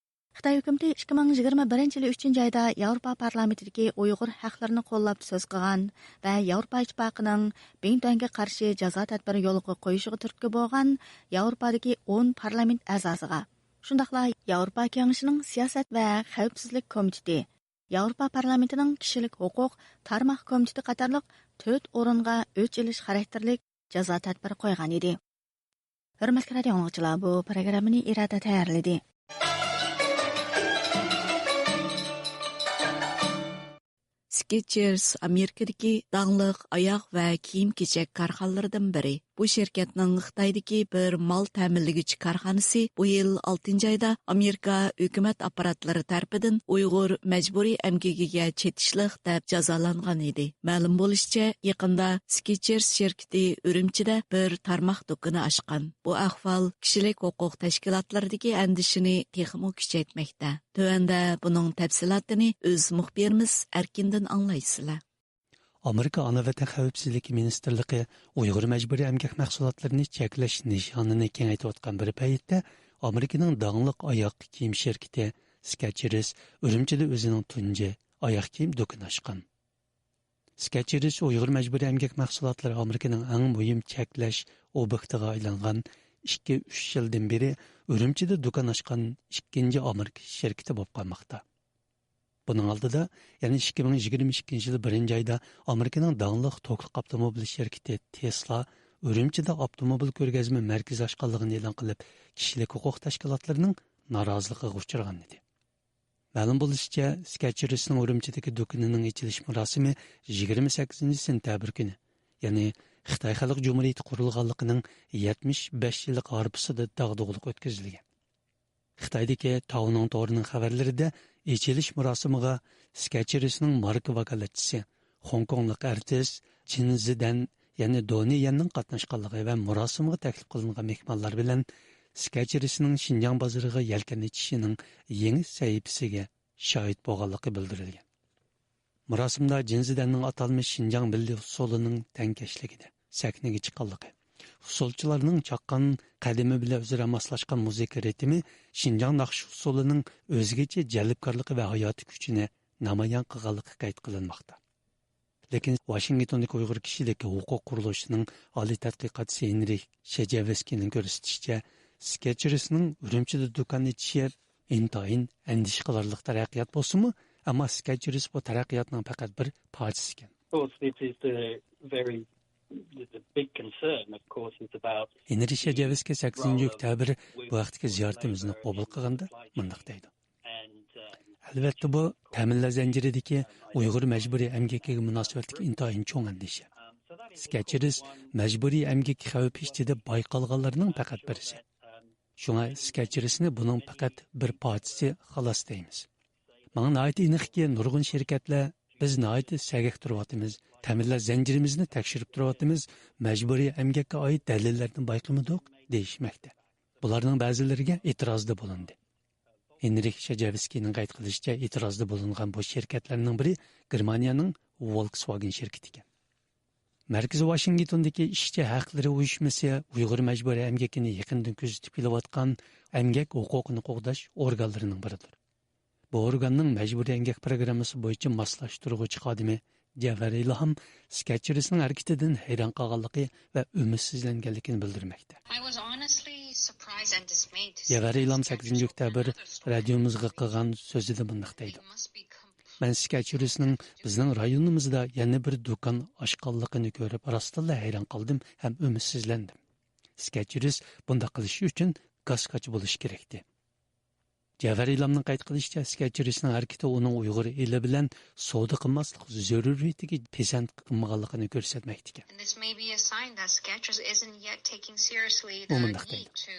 خىتاي ھۆكۈمىتى ئىككى مىڭ يىگىرمە بىرىنچى يىلى ئۈچىنچى ئايدا ياۋروپا پارلامېنتىدىكى ئۇيغۇر ھەقلىرىنى قوللاپ سۆز قىلغان ۋە ياۋروپا ئىتتىپاقىنىڭ بىڭتۈەنگە قارشى جازا تەدبىرى يولغا قويۇشىغا تۈرتكە بولغان ياۋروپادىكى ئون پارلامېنت ئەزاسىغا، شۇنداقلا ياۋروپا كېڭىشىنىڭ سىياسەت ۋە خەۋپسىزلىك كومىتېتى، ياۋروپا پارلامېنتىنىڭ كىشىلىك ھوقۇق تارماق كومىتېتى قاتارلىق تۆت ئورۇنغا ئۆچ ئېلىش خاراكتېرلىك جازا تەدبىرى قويغان ئىدى. ھۆرمەتلىك رادىئو ئاڭلىغۇچىلار، بۇ پروگراممىنى ئىرادە تەييارلىدى. سكېچېرس ئامېرىكىدىكى داڭلىق ئاياغ ۋە كىيىم-كېچەك كارخانىلىرىدىن بىرى. بۇ شىركەتنىڭ خىتايدىكى بىر مال تەمىنلىگۈچى كارخانىسى بۇ يىل ئالتىنچى ئايدا ئامېرىكا ھۆكۈمەت ئاپپاراتلىرى تەرىپىدىن ئۇيغۇر مەجبۇرىي ئەمگىكىگە چېتىشلىق دەپ جازالانغان ئىدى. مەلۇم بولۇشىچە، يېقىندا سكېچېرس شىركىتى ئۈرۈمچىدە بىر تارماق دۇكىنى ئاچقان. بۇ ئەھۋال كىشىلىك ھوقۇق تەشكىلاتلىرىدىكى ئەندىشىنى تېخىمۇ كۈچەيتمەكتە. تۆۋەندە بۇنىڭ تەپسىلاتىنى ئۆز مۇخبىرىمىز ئەركىندىن ئاڭلايسىلەر. ئامېرىكا ئانا ۋەتەن خەۋپسىزلىكى مىنىستىرلىقى ئۇيغۇر مەجبۇرىي ئەمگەك مەھسۇلاتلىرىنى چەكلەش نىشانىنى كېڭەيتىۋاتقان بىر پەيتتە، ئامېرىكىنىڭ داڭلىق ئاياغ كىيىم شىركىتى سكەچېرس ئۈرۈمچىدە ئۆزىنىڭ تۇنجى ئاياغ كىيىم دۇكىنى ئاچقان. سكەچېرس ئۇيغۇر مەجبۇرىي ئەمگەك مەھسۇلاتلىرى ئامېرىكىنىڭ ئەڭ مۇھىم چەكلەش ئوبيېكتىغا ئايلانغان ئىككى، ئۈچ يىلدىن بېرى ئۈرۈمچىدە دۇكان ئاچقان ئىككىنچى ئامېرىكا شىركىتى بولۇپ قالماقتا. بۇنىڭ ئالدىدا يەنە ئىككى مىڭ يىگىرمە ئىككىنچى يىل بىرىنچى ئايدا ئامېرىكىنىڭ داڭلىق توكلۇق ئاپتوموبىل شىركىتى تېسلا ئۈرۈمچىدە ئاپتوموبىل كۆرگەزمە مەركىزى ئاچقانلىقىنى ئېلان قىلىپ، كىشىلىك ھوقۇق تەشكىلاتلىرىنىڭ نارازىلىقىغا ئۇچرىغان ئىدى. مەلۇم بولۇشىچە، سكەچېرسنىڭ ئۈرۈمچىدىكى دۇكىنىنىڭ ئېچىلىش مۇراسىمى يىگىرمە سەككىزىنچى سېنتەبىر كۈنى، يەنى خىتاي خەلق جۇمھۇرىيىتى قۇرۇلغانلىقىنىڭ يەتمىش بەش يىللىق ھارپىسىدا داغدۇغىلىق ئۆتكۈزۈلگەن. خىتايدىكى تاۋنىڭ تورىنىڭ خەۋەرلىرىدە ئېچىلىش مۇراسىمىغا سكەچېرسنىڭ ماركا ۋاكالەتچىسى، خوڭكوڭلۇق ئارتىس جىن زىدەن، يەنى دونى يەننىڭ قاتناشقانلىقى ۋە مۇراسىمغا تەكلىپ قىلىنغان مېھمانلار بىلەن سكەچېرسنىڭ شىنجاڭ بازىرىغا يەلكەن ئېچىشىنىڭ يېڭى سەھىپىسىگە شاھىت بولغانلىقى بىلدۈرۈلگەن. مۇراسىمدا جىن زىدەننىڭ ئاتالمىش شىنجاڭ مىللىي ئۇسسۇلىنىڭ تەڭكەشلىكىدە سەھنىگە چىققانلىقى، ئۇسسۇلچىلارنىڭ چاققان قەدىمى بىلەن ئۆزئارا ماسلاشقان مۇزىكا رىتىمى شىنجاڭ ناخشا ئۇسسۇلىنىڭ ئۆزگىچە جەلپكارلىقى ۋە ھاياتىي كۈچىنى نامايان قىلغانلىقى قەيت قىلىنماقتا. لېكىن ۋاشىنگتوندىكى ئۇيغۇر كىشىلىك ھوقۇق قۇرۇلۇشىنىڭ ئالىي تەتقىقاتچىسى ھېنرىھ شېجەۋسكىينىڭ كۆرسىتىشىچە، سكەچېرسنىڭ ئۈرۈمچىدە دۇكان ئېچىشى ئىنتايىن ئەندىشە قىلارلىق تەرەققىيات بولسىمۇ، ئەمما سكەچېرس بۇ تەرەققىياتنىڭ پەقەت بىر پارچىسى ئىكەن. Of course, this is the very, the, the big concern, of course, is about ھېنرىھ شېجەۋسكىي سەككىزىنچى ئۆكتەبىر بۇ ھەقتىكى زىيارىتىمىزنى قوبۇل قىلغاندا مۇنداق دەيدۇ. ئەلۋەتتە، بۇ تەمىنلەش زەنجىرىدىكى ئۇيغۇر مەجبۇرىي ئەمگىكىگە مۇناسىۋەتلىك ئىنتايىن چوڭ ئەندىشە. سكەچېرس مەجبۇرىي ئەمگەك خەۋپى ئىچىدە بايقالغانلارنىڭ پەقەت بىرسى. شۇڭا سكەچېرسنى بۇنىڭ پەقەت بىر پارچىسى خالاس دەيمىز. ماڭا ناھايىتى ئېنىقكى، نۇرغۇن شىركەتلەر، بىز ناھايىتى سەگەك تۇرۇۋاتىمىز، تەمىنلەش زەنجىرىمىزنى تەكشۈرۈپ تۇرۇۋاتىمىز، مەجبۇرىي ئەمگەككە ئائىت دەلىللەرنى بايقىمىدۇق دېيىشمەكتە. بۇلارنىڭ بەزىلىرىگە ئېتىرازدا بولۇندى. ھېنرىھ شېجەۋسكىينىڭ قەيت قىلىشىچە، ئېتىرازدا بولۇنغان بۇ شىركەتلەرنىڭ بىرى گېرمانىيەنىڭ ۋولكسۋاگېن شىركىتى ئىكەن. مەركىزى ۋاشىنگتوندىكى ئىشچى ھەقلىرى ئۇيۇشمىسى ئۇيغۇر مەجبۇرىي ئەمگىكىنى يېقىندىن كۆزىتىپ كېلىۋاتقان ئەمگەك ھوقۇقىنى قوغداش ئورگانلىرىنىڭ بىرىدۇر. بۇ ئورگاننىڭ مەجبۇرىي ئەمگەك پىروگراممىسى بويىچە ماسلاشتۇرغۇچى خادىمى جەۋھەر ئىلھام سكەچېرسنىڭ ھەرىكىتىدىن ھەيران قالغانلىقى ۋە ئۈمىدسىزلەنگەنلىكىنى بىلدۈرمەكتە. I was honestly surprised and dismayed to see جەۋھەر ئىلھام سەككىزىنچى ئۆكتەبىر رادىيومىزغا قىلغان سۆزىدە مۇنداق دەيدۇ: مەن سكەچېرسنىڭ بىزنىڭ رايونىمىزدا يەنە بىر دۇكان ئاچقانلىقىنى كۆرۈپ، راستتىنلا ھەيران قالدىم ھەم ئۈمىدسىزلەندىم. سكەچېرس بۇنداق قىلىش ئۈچۈن گاسكاچ بولۇشى كېرەكتى. جەۋھەر ئىلھامنىڭ قەيت قىلىشىچە، سكەچېرسنىڭ ھەرىكىتى ئۇنىڭ ئۇيغۇر ئېلى بىلەن سودا قىلماسلىق زۆرۈرىيىتىگە پىسەنت قىلمىغانلىقىنى كۆرسەتمەكتىكەن. And this may be a sign that Skechers isn't yet taking seriously ئۇ the مۇنداق need دەيدۇ: to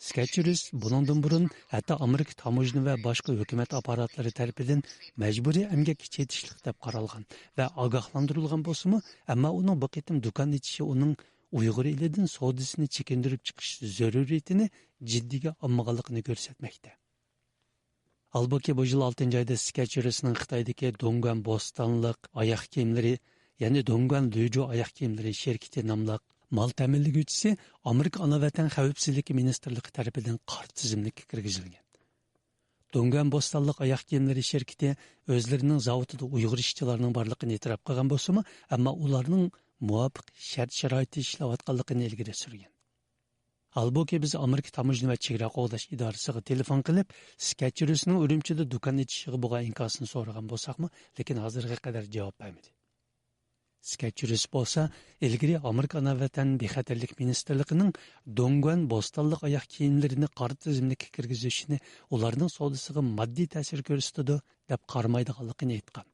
سكەچېرس بۇنىڭدىن بۇرۇن ھەتتا ئامېرىكا تاموژنا ۋە باشقا ھۆكۈمەت ئاپپاراتلىرى تەرىپىدىن مەجبۇرىي ئەمگەككە چېتىشلىق دەپ قارالغان ۋە ئاگاھلاندۇرۇلغان بولسىمۇ، ئەمما ئۇنىڭ بۇ قېتىم دۇكان ئېچىشى ئۇنىڭ ئۇيغۇر ئېلىدىن سودىسىنى چېكىندۈرۈپ چىقىش زۆرۈرىيىتىنى جىددىيگە ئالمىغانلىقىنى كۆرسەتمەكتە. ھالبۇكى، بۇ يىل ئالتىنچى ئايدا سكەچېرسنىڭ خىتايدىكى دۇڭگۇەن بوستانلىق ئاياغ كىيىملىرى، يەنى دۇڭگۇەن لۈجۇ ئاياغ كىيىملىرى شىركىتى ناملىق مال تەمىنلىگۈچىسى ئامېرىكا ئانا ۋەتەن خەۋپسىزلىكى مىنىستىرلىقى تەرىپىدىن قارا تىزىملىككە كىرگۈزۈلگەن. دۇڭگۇەن بوستانلىق ئاياغ كىيىملىرى شىركىتى ئۆزلىرىنىڭ زاۋۇتىدا ئۇيغۇر ئىشچىلارنىڭ بارلىقىنى ئېتىراپ قىلغان بولسىمۇ، ئەمما ئۇلارنىڭ مۇۋاپىق شەرت-شارائىتتا ئىشلەۋاتقانلىقىنى ئىلگىرى سۈرگەن. ھالبۇكى، بىز ئامېرىكا تاموژنا ۋە چېگرا قوغداش ئىدارىسىغا تېلېفون قىلىپ، سكەچېرسنىڭ ئۈرۈمچىدە دۇكان ئېچىشىغا بولغان ئىنكاسىنى سورىغان بولساقمۇ، لېكىن ھازىرغا قەدەر جاۋاب بەرمىدى. سكەچېرس بولسا ئىلگىرى ئامېرىكا ئانا ۋەتەن بىخەتەرلىك مىنىستىرلىقىنىڭ دۇڭگۇەن بوستانلىق ئاياغ كىيىملىرىنى قارا تىزىملىككە كىرگۈزۈشىنى ئۇلارنىڭ سودىسىغا ماددىي تەسىر كۆرسىتىدۇ دەپ قارىمايدىغانلىقىنى ئېيتقان.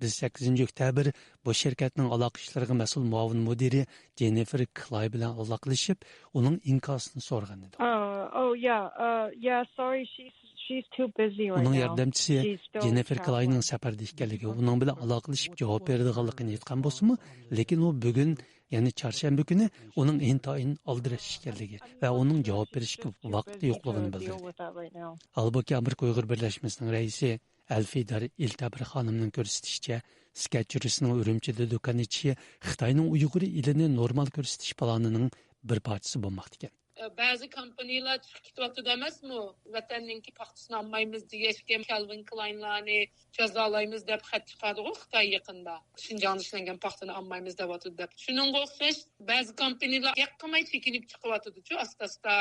بىز سەككىزىنچى ئۆكتەبىر بۇ شىركەتنىڭ ئالاقە ئىشلىرىغا مەسئۇل مۇئاۋىن مۇدىرى جېننىفېر كلاي بىلەن ئالاقىلىشىپ، ئۇنىڭ ئىنكاسىنى سورىغان ئىدۇق. Oh, oh, yeah, uh, yeah. Sorry, she's she's too busy right ئۇنىڭ now. ياردەمچىسى She's still جېننىفېر كلاينىڭ traveling. سەپەردە ئىكەنلىكى، ئۇنىڭ بىلەن ئالاقىلىشىپ جاۋاب بېرىدىغانلىقىنى ئېيتقان بولسىمۇ، لېكىن ئۇ بۈگۈن، يەنى چارشەنبە كۈنى ئۇنىڭ ئىنتايىن ئالدىراش ئىكەنلىكى ۋە ئۇنىڭ جاۋاب بېرىشكە ۋاقتى يوقلۇقىنى بىلدۈردى. ھالبۇكى، ئامېرىكا ئۇيغۇر بىرلەشمىسىنىڭ رەئىسى ئەلفىدار ئىلتەبىر خانىمنىڭ كۆرسىتىشىچە، سكەچېرسنىڭ ئۈرۈمچىدە دۇكان ئېچىشى خىتاينىڭ ئۇيغۇر ئېلىنى نورمال كۆرسىتىش پىلانىنىڭ بىر پارچىسى بولماقتا ئىكەن. بەزى كومپانىيلار چىقىپ كېتىۋاتىدۇ ئەمەسمۇ؟ ۋەتەننىڭكى پاختىسىنى ئالمايمىز دېگەچكە، كەلۋىن كلاينلارنى جازالايمىز دەپ خەت چىقاردىغۇ خىتاي يېقىندا. شىنجاڭدا ئىشلەنگەن پاختىنى ئالمايمىز دەۋاتىدۇ دەپ. شۇنىڭغا ئوخشاش بەزى كومپانىيلار گەپ قىلماي چېكىنىپ چىقىۋاتىدۇچۇ ئاستا-ئاستا.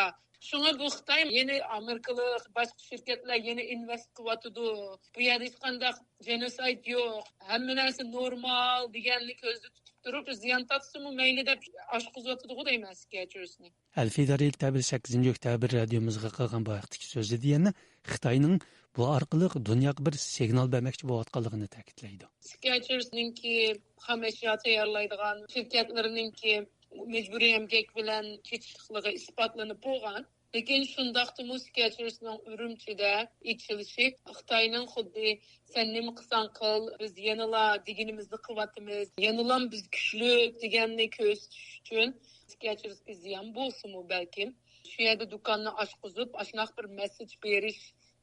شۇڭا بۇ خىتاي يەنە ئامېرىكىلىق باشقا شىركەتلەر يەنە ئىنۋېست قىلىۋاتىدۇ. بۇ يەردە ھېچقانداق جېنوسايد يوق، ھەممە نەرسە نورمال دېگەننى كۆزدە تۇتۇپ تۇرۇپ، زىيان تارتسىمۇ مەيلى دەپ ئاشقۇزۇۋاتىدىغۇ دەيمەن سكەچېرسنى. ئەلفىدار ئىلتەبىر سەككىزىنچى ئۆكتەبىر رادىيومىزغا قىلغان بۇ ھەقتىكى سۆزىدە يەنە خىتاينىڭ بۇ ئارقىلىق دۇنياغا بىر سىگنال بەرمەكچى بولۇۋاتقانلىقىنى تەكىتلەيدۇ. سكەچېرسنىڭكى خام ئەشيا تەييارلايدىغان شىركەتلىرىنىڭكى مەجبۇرىي ئەمگەك بىلەن چېتىشلىقلىقى ئىسپاتلىنىپ بولغان. لېكىن شۇنداقتىمۇ سكەچېرسنىڭ ئۈرۈمچىدە ئېچىلىشى خىتاينىڭ خۇددى «سەن نېمە قىلساڭ قىل، بىز يەنىلا دېگىنىمىزنى قىلىۋاتىمىز، يەنىلا بىز كۈچلۈك» دېگەننى كۆرسىتىش ئۈچۈن، سكەچېرسكە زىيان بولسىمۇ بەلكىم، شۇ يەردە دۇكاننى ئاچقۇزۇپ، ئاشۇنداق بىر مەسسىج بېرىش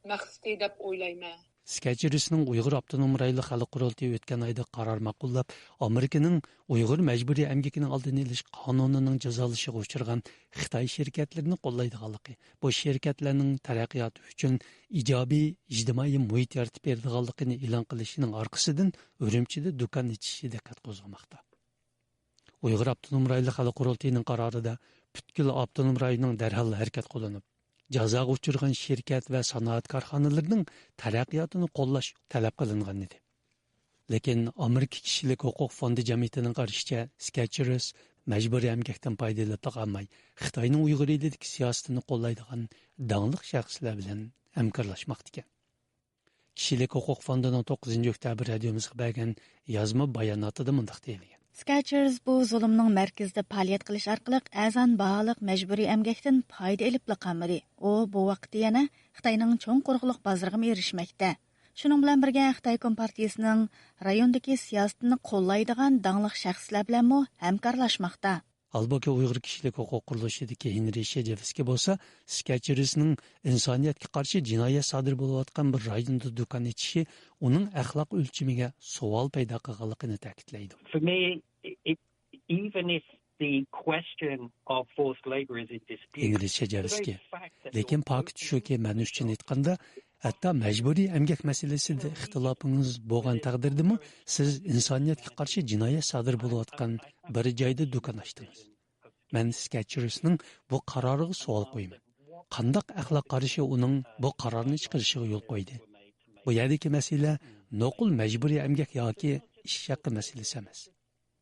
مەقسىتى دەپ ئويلايمەن. سكەچېرسنىڭ ئۇيغۇر ئاپتونوم رايونلۇق خەلق قۇرۇلتىيى ئۆتكەن ئايدا قارار ماقۇللاپ، ئامېرىكىنىڭ ئۇيغۇر مەجبۇرىي ئەمگىكىنىڭ ئالدىنى ئېلىش قانۇنىنىڭ جازالىشىغا ئۇچرىغان خىتاي شىركەتلىرىنى قوللايدىغانلىقى، بۇ شىركەتلەرنىڭ تەرەققىياتى ئۈچۈن ئىجابىي ئىجتىمائىي مۇھىت يارىتىپ بېرىدىغانلىقىنى ئېلان قىلىشىنىڭ ئارقىسىدىن ئۈرۈمچىدە دۇكان ئېچىشى دىققەت قوزغىماقتا. ئۇيغۇر ئاپتونوم رايونلۇق خەلق قۇرۇلتىيىنىڭ قارارىدا پۈتكۈل ئاپتونوم رايوننىڭ دەرھال ھەرىكەت قوللىنىپ، جازاغا ئۇچرىغان شىركەت ۋە سانائەت كارخانىلىرىنىڭ تەرەققىياتىنى قوللاش تەلەپ قىلىنغان ئىدى. لېكىن ئامېرىكا كىشىلىك ھوقۇق فوندى جەمئىيىتىنىڭ قارىشىچە، سكەچېرس مەجبۇرىي ئەمگەكتىن پايدا ئېلىپلا قالماي، خىتاينىڭ ئۇيغۇر ئېلىدىكى سىياسىتىنى قوللايدىغان داڭلىق شەخسلەر بىلەن ھەمكارلاشماقتىكەن. كىشىلىك ھوقۇق فوندىنىڭ توققۇزىنچى ئۆكتەبىر رادىيومىزغا بەرگەن يازما باياناتىدا مۇنداق دېيىلگەن. سكەچېرس بۇ زۇلۇمنىڭ مەركىزىدە پائالىيەت قىلىش ئارقىلىق ئەرزان باھالىق مەجبۇرىي ئەمگەكتىن پايدا ئېلىپلا قالمىدى. ئۇ بۇ ۋاقىتتا يەنە خىتاينىڭ چوڭ قۇرۇقلۇق بازىرىغىمۇ ئېرىشمەكتە. شۇنىڭ بىلەن بىرگە، خىتاي كومپارتىيىسىنىڭ رايوندىكى سىياسىتىنى قوللايدىغان داڭلىق شەخسلەر بىلەنمۇ ھەمكارلاشماقتا. ھالبۇكى، ئۇيغۇر كىشىلىك ھوقۇق قۇرۇلۇشىدىكى ھېنرى شېجېۋسكىي بولسا، سكەچېرسنىڭ ئىنسانىيەتكە قارشى جىنايەت سادىر بولۇۋاتقان بىر رايوندا دۇكان ئېچىشى ئۇنىڭ ئەخلاق ئۆلچىمىگە سوئال پەيدا قىلغانلىقىنى تەكىتلەيدۇ. For me, it, it, even if the question of forced labour is in dispute, ھېنرى شېجېۋسكىي، لېكىن پاكىت شۇكى، مەن ئۈچۈن ئېيتقاندا، ھەتتا مەجبۇرىي ئەمگەك مەسىلىسىدە ئىختىلاپىڭىز بولغان تەقدىردىمۇ، سىز ئىنسانىيەتكە قارشى جىنايەت سادىر بولۇۋاتقان بىر جايدا دۇكان ئاچتىڭىز. مەن سكەچېرسنىڭ بۇ قارارىغا سوئال قويىمەن. قانداق ئەخلاق قارىشى ئۇنىڭ بۇ قارارنى چىقىرىشىغا يول قويدى؟ بۇ يەردىكى مەسىلە نوقۇل مەجبۇرىي ئەمگەك ياكى ئىش ھەققى مەسىلىسى ئەمەس.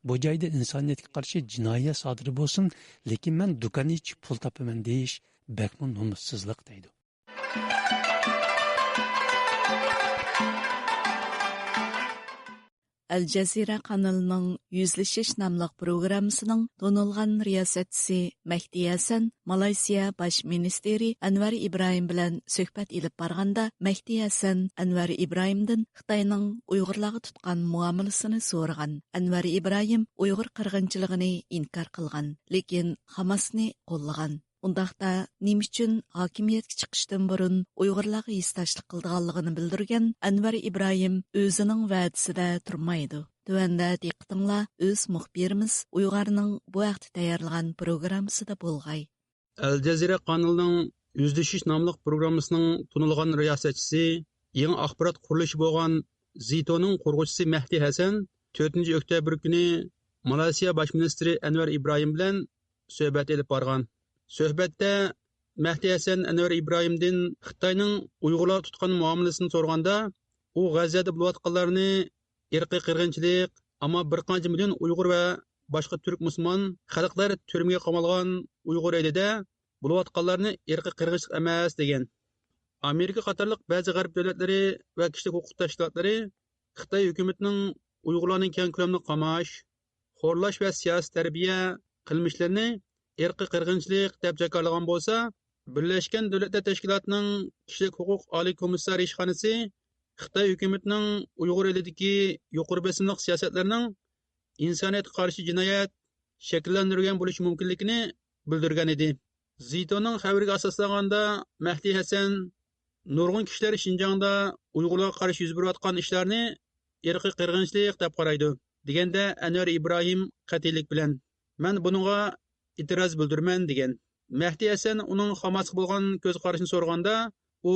بۇ جايدا ئىنسانىيەتكە قارشى جىنايەت سادىر بولسۇن، لېكىن مەن دۇكان ئېچىپ پۇل تاپىمەن دېيىش بەكمۇ نومۇسسىزلىق، دەيدۇ. ئەل جەزىرە قانىلىنىڭ يۈزلىشىش ناملىق پروگراممىسىنىڭ تونۇلغان رىياسەتچىسى مەھدى ھەسەن مالايسىيا باش مىنىستىرى ئەنۋەر ئىبراھىم بىلەن سۆھبەت ئېلىپ بارغاندا، مەھدى ھەسەن ئەنۋەر ئىبراھىمدىن خىتاينىڭ ئۇيغۇرلارغا تۇتقان مۇئامىلىسىنى سورىغان. ئەنۋەر ئىبراھىم ئۇيغۇر قىرغىنچىلىقىنى ئىنكار قىلغان، لېكىن خاماسنى قوللىغان. ئۇنداقتا، نېمە ئۈچۈن ھاكىمىيەتكە چىقىشتىن بۇرۇن ئۇيغۇرلارغا ھېسداشلىق قىلىدىغانلىقىنى بىلدۈرگەن ئەنۋەر ئىبراھىم ئۆزىنىڭ ۋەدىسىدە تۇرمايدۇ؟ تۆۋەندە دىققىتىڭلار ئۆز مۇخبىرىمىز ئۇيغارنىڭ بۇ ھەقتە تەييارلىغان پروگراممىسىدا بولغاي. ئەل جەزىرە قانىلىنىڭ يۈزلىشىش ناملىق پروگراممىسىنىڭ تونۇلغان رىياسەتچىسى، يېڭى ئاخبارات قۇرۇلۇشى بولغان زىتونىڭ قۇرغۇچىسى مەھدى ھەسەن تۆتىنچى ئۆكتەبىر كۈنى مالايسىيا باش مىنىستىرى ئەنۋەر ئىبراھىم بىلەن سۆھبەت ئېلىپ بارغان. سۆھبەتتە مەھدى ھەسەن ئەنۋەر ئىبراھىمدىن خىتاينىڭ ئۇيغۇرلارغا تۇتقان مۇئامىلىسىنى سورىغاندا، ئۇ غەززەدە بولۇۋاتقانلارنى ئىرقىي قىرغىنچىلىق، ئەمما بىر قانچە مىليون ئۇيغۇر ۋە باشقا تۈرك مۇسۇلمان خەلقلەر تۈرمىگە قامالغان ئۇيغۇر ئېلىدە بولۇۋاتقانلارنى ئىرقىي قىرغىنچىلىق ئەمەس دېگەن. ئامېرىكا قاتارلىق بەزى غەرب دۆلەتلىرى ۋە كىشىلىك ھوقۇق تەشكىلاتلىرى خىتاي ھۆكۈمىتىنىڭ ئۇيغۇرلارنى كەڭ كۆلەمدە قاماش، خورلاش ۋە سىياسىي تەربىيە قىلمىشلىرىنى ئىرقىي قىرغىنچىلىق دەپ جاكارلىغان بولسا، بىرلەشكەن دۆلەتلەر تەشكىلاتىنىڭ كىشىلىك ھوقۇق ئالىي كومىسسارى ئىشخانىسى خىتاي ھۆكۈمىتىنىڭ ئۇيغۇر ئېلىدىكى يۇقىرى بېسىملىق سىياسەتلىرىنىڭ ئىنسانىيەتكە قارشى جىنايەت، شەكىللەندۈرگەن بولۇشى مۇمكىنلىكىنى بىلدۈرگەن ئىدى. زىتونىڭ خەۋىرىگە ئاساسلانغاندا، مەھدى ھەسەن نۇرغۇن كىشىلەر شىنجاڭدا ئۇيغۇرلارغا قارشى يۈز بېرىۋاتقان ئىشلارنى ئىرقىي قىرغىنچىلىق دەپ قارايدۇ، دېگەندە ئەنۋەر ئىبراھىم قەتئىيلىك بىلەن، مەن بۇنىڭغا ئېتىراز بىلدۈرىمەن، دېگەن. مەھدى ھەسەن ئۇنىڭ خاماسقا بولغان كۆز قارىشىنى سورىغاندا، ئۇ،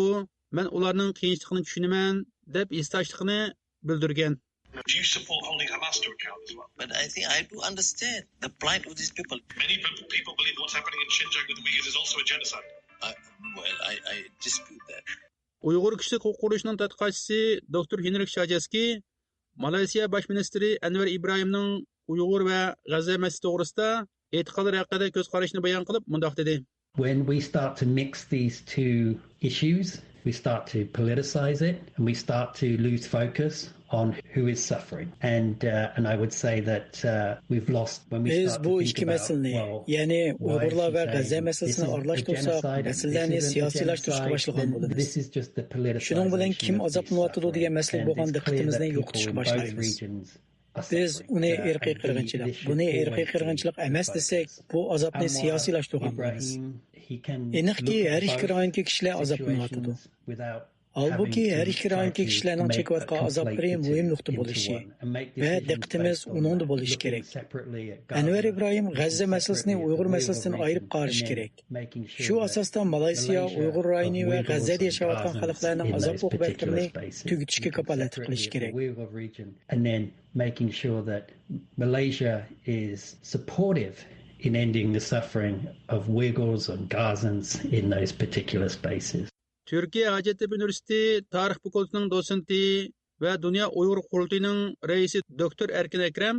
مەن ئۇلارنىڭ قىيىنچىلىقىنى چۈشىنىمەن، دەپ ھېسداشلىقىنى بىلدۈرگەن. Do you support holding Hamas to account as well? But I think I do understand the plight of these people. Many people, people believe that what's happening in Xinjiang with the Uyghurs is also a genocide. I, well, I, I dispute that. ئۇيغۇر كىشىلىك ھوقۇق قۇرۇلۇشىنىڭ تەتقىقاتچىسى دوكتور ھېنرىك شاجەسكى مالايسىيا باش مىنىستىرى ئەنۋەر ئىبراھىمنىڭ ئۇيغۇر ۋە غەززە مەسىلىسى توغرىسىدا ئېيتقانلىرى ھەققىدە كۆز قارىشىنى بايان قىلىپ مۇنداق دېدى. When we start to mix these two issues, we start to politicize it and we start to lose focus on who is suffering. And, uh, and I would say that, uh, we've lost when we بىز start بۇ to think ئىككى about, مەسىلىنى، well, يەنى ئۇيغۇرلار ۋە غەززە مەسىلىسىنى ئارىلاشتۇرساق، مەسىلىلەرنى سىياسىيلاشتۇرۇشقا باشلىغان بولىمىز. شۇنىڭ بىلەن كىم ئازابلىنىۋاتىدۇ دېگەن مەسىلىگە بولغان دىققىتىمىزنى يوقىتىشقا باشلايمىز. بىز ئۇنى ئىرقىي قىرغىنچىلىق، بۇنى ئىرقىي قىرغىنچىلىق ئەمەس دېسەك، بۇ ئازابنى سىياسىيلاشتۇرغان بولىمىز. ئېنىقكى، ھەر ئىككى رايوندىكى كىشىلەر ئازابلىنىۋاتىدۇ. ھالبۇكى، ھەر ئىككى رايوندىكى كىشىلەرنىڭ چېكىۋاتقان ئازابلىرى مۇھىم نۇقتا بولۇشى ۋە دىققىتىمىز ئۇنىڭدا بولۇشى كېرەك. ئەنۋەر ئىبراھىم غەززە مەسىلىسىنى ئۇيغۇر مەسىلىسىدىن ئايرىپ قارىشى كېرەك. شۇ ئاساستا مالايسىيا ئۇيغۇر رايونى ۋە غەززەدە ياشاۋاتقان خەلقلەرنىڭ ئازاب ئوقۇبەتلىرىنى تۈگىتىشكە كاپالەتلىك قىلىشى كېرەك. And then making sure that Malaysia is supportive in ending the suffering of Uyghurs and Gazans in those particular spaces. تۈركىيە ھاجەتتەپە ئۇنىۋېرسىتېتى تارىخ فاكۇلتېتىنىڭ دوتسېنتى ۋە دۇنيا ئۇيغۇر قۇرۇلتىيىنىڭ رەئىسى دوكتور ئەركىن ئەكرەم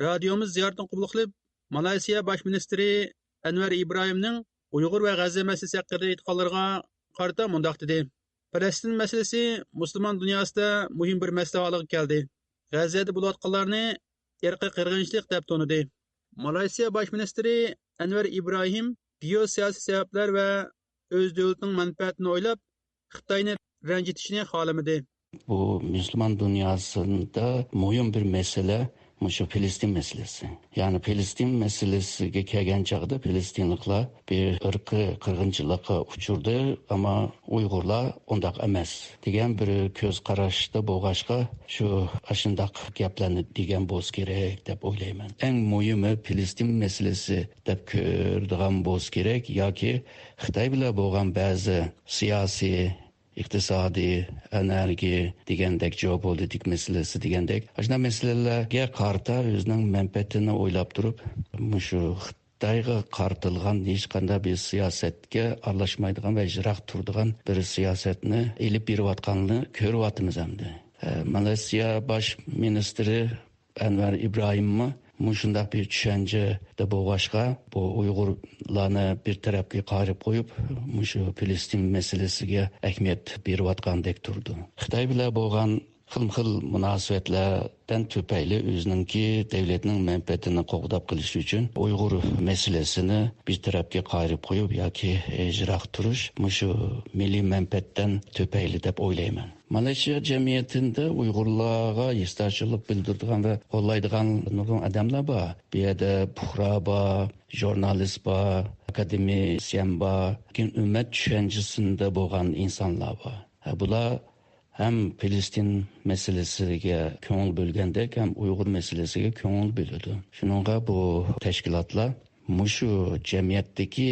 رادىيومىز زىيارىتىنى قوبۇل قىلىپ، مالايسىيا باش مىنىستىرى ئەنۋەر ئىبراھىمنىڭ ئۇيغۇر ۋە غەززە مەسىلىسى ھەققىدە ئېيتقانلىرىغا قارىتا مۇنداق دېدى: پەلەستىن مەسىلىسى مۇسۇلمان دۇنياسىدا مۇھىم بىر مەسىلە ھالىغا كەلدى. غەززەدە بولۇۋاتقانلارنى ئىرقىي قىرغىنچىلىق دەپ تونۇدى. مالايسىيا باش مىنىستىرى ئەنۋەر ئىبراھىم گېئوسىياسىي سەۋەبلەر ۋە ئۆز دۆلىتىنىڭ مەنپەئەتىنى ئويلاپ، خىتاينى رەنجىتىشنى خالىمىدى. بۇ مۇسۇلمان دۇنياسىدا مۇھىم بىر مەسىلە مۇشۇ پىلىستىن مەسىلىسى. يەنى پىلىستىن مەسىلىسىگە كەلگەن چاغدا پىلىستىنلىقلار بىر ئىرقىي قىرغىنچىلىققا ئۇچرىدى، ئەمما ئۇيغۇرلار ئۇنداق ئەمەس دېگەن بىر كۆز قاراشتا بولغاچقا، شۇ ئاشۇنداق گەپلەرنى دېگەن بولسا كېرەك دەپ ئويلايمەن. ئەڭ مۇھىمى پىلىستىن مەسىلىسى دەپ كۆرىدىغان بولسا كېرەك ياكى خىتاي بىلەن بولغان بەزى سىياسىي، ئىقتىسادىي، ئېنېرگىيە دېگەندەك، جېئوپولىتىك مەسىلىسى دېگەندەك، ئاشۇنداق مەسىلىلەرگە قارىتا ئۆزىنىڭ مەنپەئەتىنى ئويلاپ تۇرۇپ، مۇشۇ خىتايغا قارىتىلغان ھېچقانداق بىر سىياسەتكە ئارىلاشمايدىغان ۋە يىراق تۇرىدىغان بىر سىياسەتنى ئېلىپ بېرىۋاتقانلىقىنى كۆرۈۋاتىمىز ئەمدى. ئە، مالايسىيا باش مىنىستىرى ئەنۋەر ئىبراھىممۇ مۇشۇنداق بىر چۈشەنچىدە بولغاچقا، بۇ ئۇيغۇرلارنى بىر تەرەپكە قايرىپ قويۇپ، مۇشۇ پىلىستىن مەسىلىسىگە ئەھمىيەت بېرىۋاتقاندەك تۇرىدۇ. خىتاي بىلەن بولغان خىلمۇ خىل مۇناسىۋەتلەردىن تۈپەيلى ئۆزىنىڭكى دۆلىتىنىڭ مەنپەئەتىنى قوغداپ قېلىش ئۈچۈن ئۇيغۇر مەسىلىسىنى بىر تەرەپكە قايرىپ قويۇپ ياكى يىراق تۇرۇش مۇشۇ مىللىي مەنپەئەتتىن تۈپەيلى دەپ ئويلايمەن. مالايسىيا جەمئىيىتىدە ئۇيغۇرلارغا ھېسداشلىق بىلدۈرىدىغان ۋە قوللايدىغان نۇرغۇن ئادەملەر بار. بۇ يەردە پۇقرا بار، ژۇرنالىست بار، ئاكادېمىسىيەن بار. لېكىن ئۈممەت چۈشەنچىسىندە بولغان ئىنسانلار بار. ھە، بۇلار ھەم پىلىستىن مەسىلىسىگە كۆڭۈل بۆلگەندەك، ھەم ئۇيغۇر مەسىلىسىگە كۆڭۈل بۆلىدۇ. شۇنىڭغا بۇ تەشكىلاتلار مۇشۇ جەمئىيەتتىكى،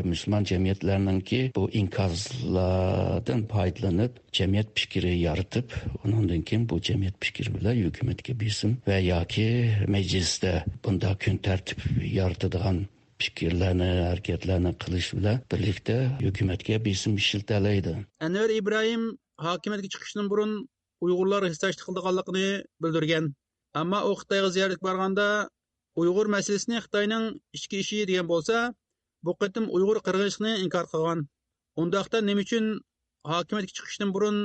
مۇسۇلمان جەمئىيەتلەرنىڭكى بۇ ئىنكاسلاردىن پايدىلىنىپ، جەمئىيەت پىكرى يارىتىپ، ئۇنىڭدىن كېيىن بۇ جەمئىيەت پىكرى بىلەن ھۆكۈمەتكە بېسىم ۋە ياكى مەجلىستە بۇنداق كۈن تەرتىپ يارىتىدىغان پىكىرلەرنى، ھەرىكەتلەرنى قىلىش بىلەن بىرلىكتە ھۆكۈمەتكە بېسىم ئىشلىتەلەيدۇ. ئەنۋەر ئىبراھىم ھاكىمىيەتكە چىقىشتىن بۇرۇن ئۇيغۇرلارغا ھېسداشلىق قىلىدىغانلىقىنى بىلدۈرگەن. ئەمما ئۇ خىتايغا زىيارەتكە بارغاندا، ئۇيغۇر مەسىلىسىنى خىتاينىڭ ئىچكى ئىشى دېگەن بولسا، بۇ قېتىم ئۇيغۇر قىرغىنچىلىقىنى ئىنكار قىلغان. ئۇنداقتا نېمە ئۈچۈن ھاكىمىيەتكە چىقىشتىن بۇرۇن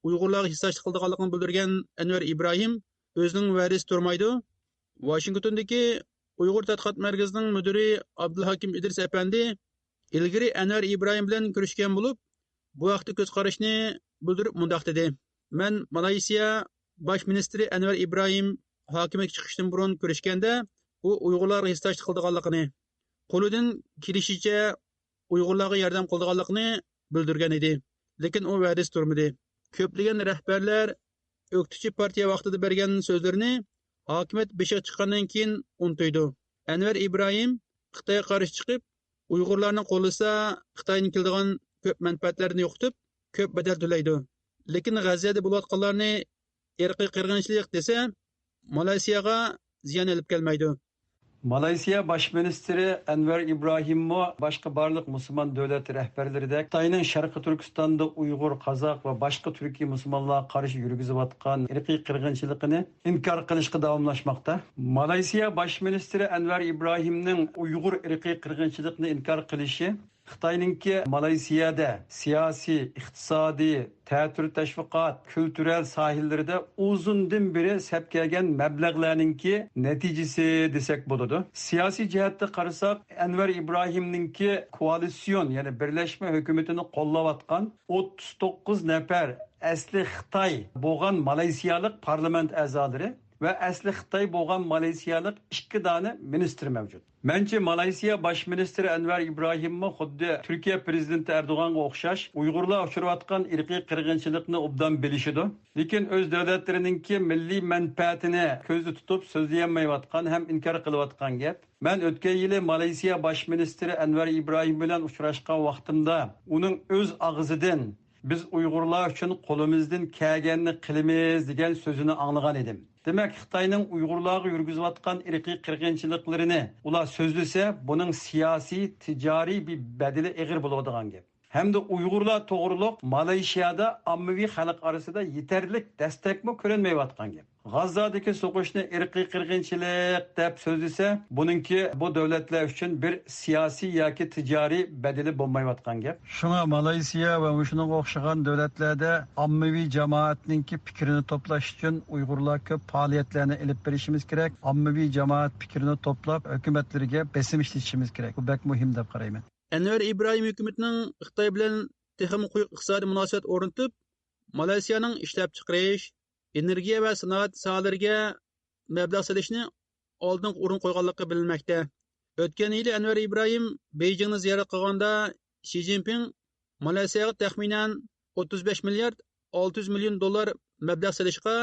ئۇيغۇرلارغا ھېسداشلىق قىلىدىغانلىقىنى بىلدۈرگەن ئەنۋەر ئىبراھىم ئۆزىنىڭ ۋەدىسى تۇرمايدۇ. ۋاشىنگتوندىكى ئۇيغۇر تەتقىقات مەركىزىنىڭ مۇدىرى ئابدۇلھاكىم ئىدرىس ئەپەندى ئىلگىرى ئەنۋەر ئىبراھىم بىلەن كۆرۈشكەن بولۇپ، بۇ ھەقتە كۆز قارىشىنى بىلدۈرۈپ مۇنداق دېدى: مەن مالايسىيا باش مىنىستىرى ئەنۋەر ئىبراھىم ھاكىمىيەتكە چىقىشتىن بۇرۇن كۆرۈشكەندە، ئۇ ئۇيغۇرلارغا ھېسداشلىق قىلىدىغانلىقىنى، قولىدىن كېلىشىچە ئۇيغۇرلارغا ياردەم قىلىدىغانلىقىنى بىلدۈرگەن ئىدى. لېكىن ئۇ ۋەدىسى تۇرمىدى. كۆپلىگەن رەھبەرلەر ئۆكتىچى پارتىيە ۋاقتىدا بەرگەن سۆزلىرىنى ھاكىمىيەت بېشىغا چىققاندىن كېيىن ئۇنتۇيدۇ. ئەنۋەر ئىبراھىم خىتايغا قارشى چىقىپ، ئۇيغۇرلارنى قوللىسا، خىتايدىن كېلىدىغان كۆپ مەنپەئەتلەرنى يوقىتىپ، كۆپ بەدەل تۆلەيدۇ. لېكىن غەززەدە بولۇۋاتقانلارنى ئىرقىي قىرغىنچىلىق دېسە، مالايسىياغا زىيان ئېلىپ كەلمەيدۇ. مالايسىيا باش مىنىستىرى ئەنۋەر ئىبراھىممۇ باشقا بارلىق مۇسۇلمان دۆلەت رەھبەرلىرىدەك خىتاينىڭ شەرقىي تۈركىستاندا ئۇيغۇر، قازاق ۋە باشقا تۈركىي مۇسۇلمانلارغا قارشى يۈرگۈزۈۋاتقان ئىرقىي قىرغىنچىلىقىنى ئىنكار قىلىشقا داۋاملاشماقتا. مالايسىيا باش مىنىستىرى ئەنۋەر ئىبراھىمنىڭ ئۇيغۇر ئىرقىي قىرغىنچىلىقىنى ئىنكار قىلىشى خىتاينىڭكى مالايسىيەدە سىياسىي، ئىقتىسادىي، تەتۈر تەشۋىقات، كۈلتۈرەل ساھەلىرىدە ئۇزۇندىن بېرى سەپ كەلگەن مەبلەغلەرنىڭكى نەتىجىسى دېسەك بولىدۇ. سىياسىي جەھەتتە قارىساق، ئەنۋەر ئىبراھىمنىڭكى كوئالىتسىيون، يەنى بىرلەشمە ھۆكۈمىتىنى قوللاۋاتقان ئوتتۇز توققۇز نەپەر ئەسلى خىتاي بولغان مالايسىيالىق پارلامېنت ئەزالىرى ۋە ئەسلى خىتاي بولغان مالايسىيالىق ئىككى دانە مىنىستىر مەۋجۇت. مەنچە، مالايسىيا باش مىنىستىرى ئەنۋەر ئىبراھىممۇ خۇددى تۈركىيە پىرېزىدېنتى ئەردوغانغا ئوخشاش ئۇيغۇرلار ئۇچراۋاتقان ئىرقىي قىرغىنچىلىقنى ئوبدان بىلىشىدۇ. لېكىن ئۆز دۆلەتلىرىنىڭكى مىللىي مەنپەئەتىنى كۆزدە تۇتۇپ سۆزلىيەلمەيۋاتقان ھەم ئىنكار قىلىۋاتقان گەپ. مەن ئۆتكەن يىلى مالايسىيا باش مىنىستىرى ئەنۋەر ئىبراھىم بىلەن ئۇچراشقان ۋاقتىمدا ئۇنىڭ ئۆز ئاغزىدىن، «بىز ئۇيغۇرلار ئۈچۈن قولىمىزدىن كەلگەننى قىلىمىز» دېگەن سۆزىنى ئاڭلىغان ئىدىم. دېمەك، خىتاينىڭ ئۇيغۇرلارغا يۈرگۈزۈۋاتقان ئىرقىي قىرغىنچىلىقلىرىنى ئۇلار سۆزلىسە، بۇنىڭ سىياسىي، تىجارىي بىر بەدىلى ئېغىر بولىدىغان گەپ. ھەمدە ئۇيغۇرلار توغرۇلۇق مالايشىيادا ئاممىۋى خەلق ئارىسىدا يېتەرلىك دەستەكمۇ كۆرۈنمەيۋاتقان گەپ. غاززادىكى سوقۇشنى ئىرقىي قىرغىنچىلىق دەپ سۆزلىسە، بۇنىڭكى بۇ دۆلەتلەر ئۈچۈن بىر سىياسىي ياكى تىجارىي بەدىلى بولمايۋاتقان گەپ. شۇڭا مالايسىيا ۋە مۇشۇنىڭغا ئوخشىغان دۆلەتلەردە ئاممىۋى جامائەتنىڭكى پىكرىنى توپلاش ئۈچۈن ئۇيغۇرلار كۆپ پائالىيەتلەرنى ئېلىپ بېرىشىمىز كېرەك. ئاممىۋى جامائەت پىكرىنى توپلاپ، ھۆكۈمەتلىرىگە بېسىم ئىشلىتىشىمىز كېرەك. بۇ بەك مۇھىم دەپ قارايمەن. ئەنۋەر ئىبراھىم ھۆكۈمىتىنىڭ خىتاي بىلەن تېخىمۇ قويۇق ئىقتىسادىي مۇناسىۋەت ئورنىتىپ، مالايسىيانىڭ ئىشلەپچىقىرىش، ئېنېرگىيە ۋە سانائەت ساھەلىرىگە مەبلەغ سېلىشنى ئالدىنقى ئورۇنغا قويغانلىقى بىلىنمەكتە. ئۆتكەن يىلى ئەنۋەر ئىبراھىم بېيجىڭنى زىيارەت قىلغاندا، شى جىنپىڭ مالايسىياغا تەخمىنەن ئوتتۇز بەش مىليارد ئالتە يۈز مىليون دوللار مەبلەغ سېلىشقا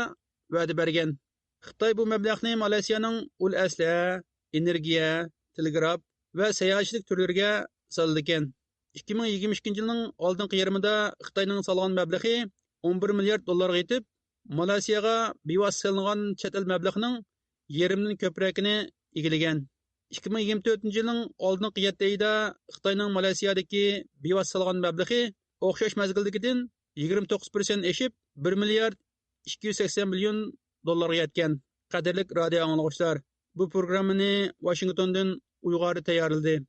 ۋەدە بەرگەن. خىتاي بۇ مەبلەغنى مالايسىيانىڭ ئۇل ئەسلىھە، ئېنېرگىيە، تېلېگراف ۋە ساياھەتچىلىك تۈرلىرىگە سالىدىكەن. ئىككى مىڭ يىگىرمە ئىككىنچى يىلنىڭ ئالدىنقى يېرىمىدا خىتاينىڭ سالغان مەبلىغى ئون بىر مىليارد دوللارغا يېتىپ، مالايسىياغا بىۋاسىتە سېلىنغان چەت ئەل مەبلىغىنىڭ يېرىمدىن كۆپرەكىنى ئىگىلىگەن. ئىككى مىڭ يىگىرمە تۆتىنچى يىلنىڭ ئالدىنقى يەتتە ئايىدا خىتاينىڭ مالايسىيادىكى بىۋاسىتە سالغان مەبلىغى ئوخشاش مەزگىلدىكىدىن يىگىرمە توققۇز پىرسەنت ئېشىپ، بىر مىليارد ئىككى يۈز سەكسەن مىليون دوللارغا يەتكەن. قەدىرلىك رادىئو ئاڭلىغۇچىلار، بۇ پروگراممىنى ۋاشىنگتوندىن ئۇيغۇر تەييارلىدى.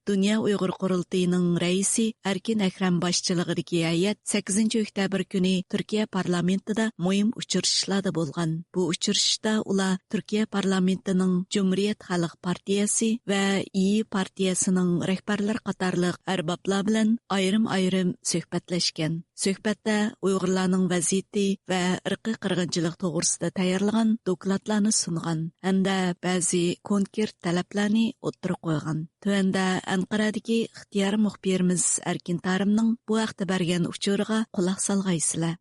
دۇنيا ئۇيغۇر قۇرۇلتىيىنىڭ رەئىسى ئەركىن ئەكرەم باشچىلىقىدىكى ھەيئەت سەككىزىنچى ئۆكتەبىر كۈنى تۈركىيە پارلامېنتىدا مۇھىم ئۇچرىشىشلاردا بولغان. بۇ ئۇچرىشىشتا ئۇلار تۈركىيە پارلامېنتىنىڭ جۇمھۇرىيەت خەلق پارتىيەسى ۋە ئىيى پارتىيەسىنىڭ رەھبەرلىرى قاتارلىق ئەربابلار بىلەن ئايرىم-ئايرىم سۆھبەتلەشكەن. سۆھبەتتە ئۇيغۇرلارنىڭ ۋەزىيىتى ۋە ئىرقىي قىرغىنچىلىق توغرىسىدا تەييارلىغان دوكلاتلارنى سۇنغان ھەمدە بەزى كونكرېت تەلەپلەرنى ئوتتۇرىغا قويغان. تۆۋەندە ئەنقەرەدىكى ئىختىيارىي مۇخبىرىمىز ئەركىن تارىمنىڭ بۇ ھەقتە بەرگەن ئۇچۇرىغا قۇلاق سالغايسىلەر.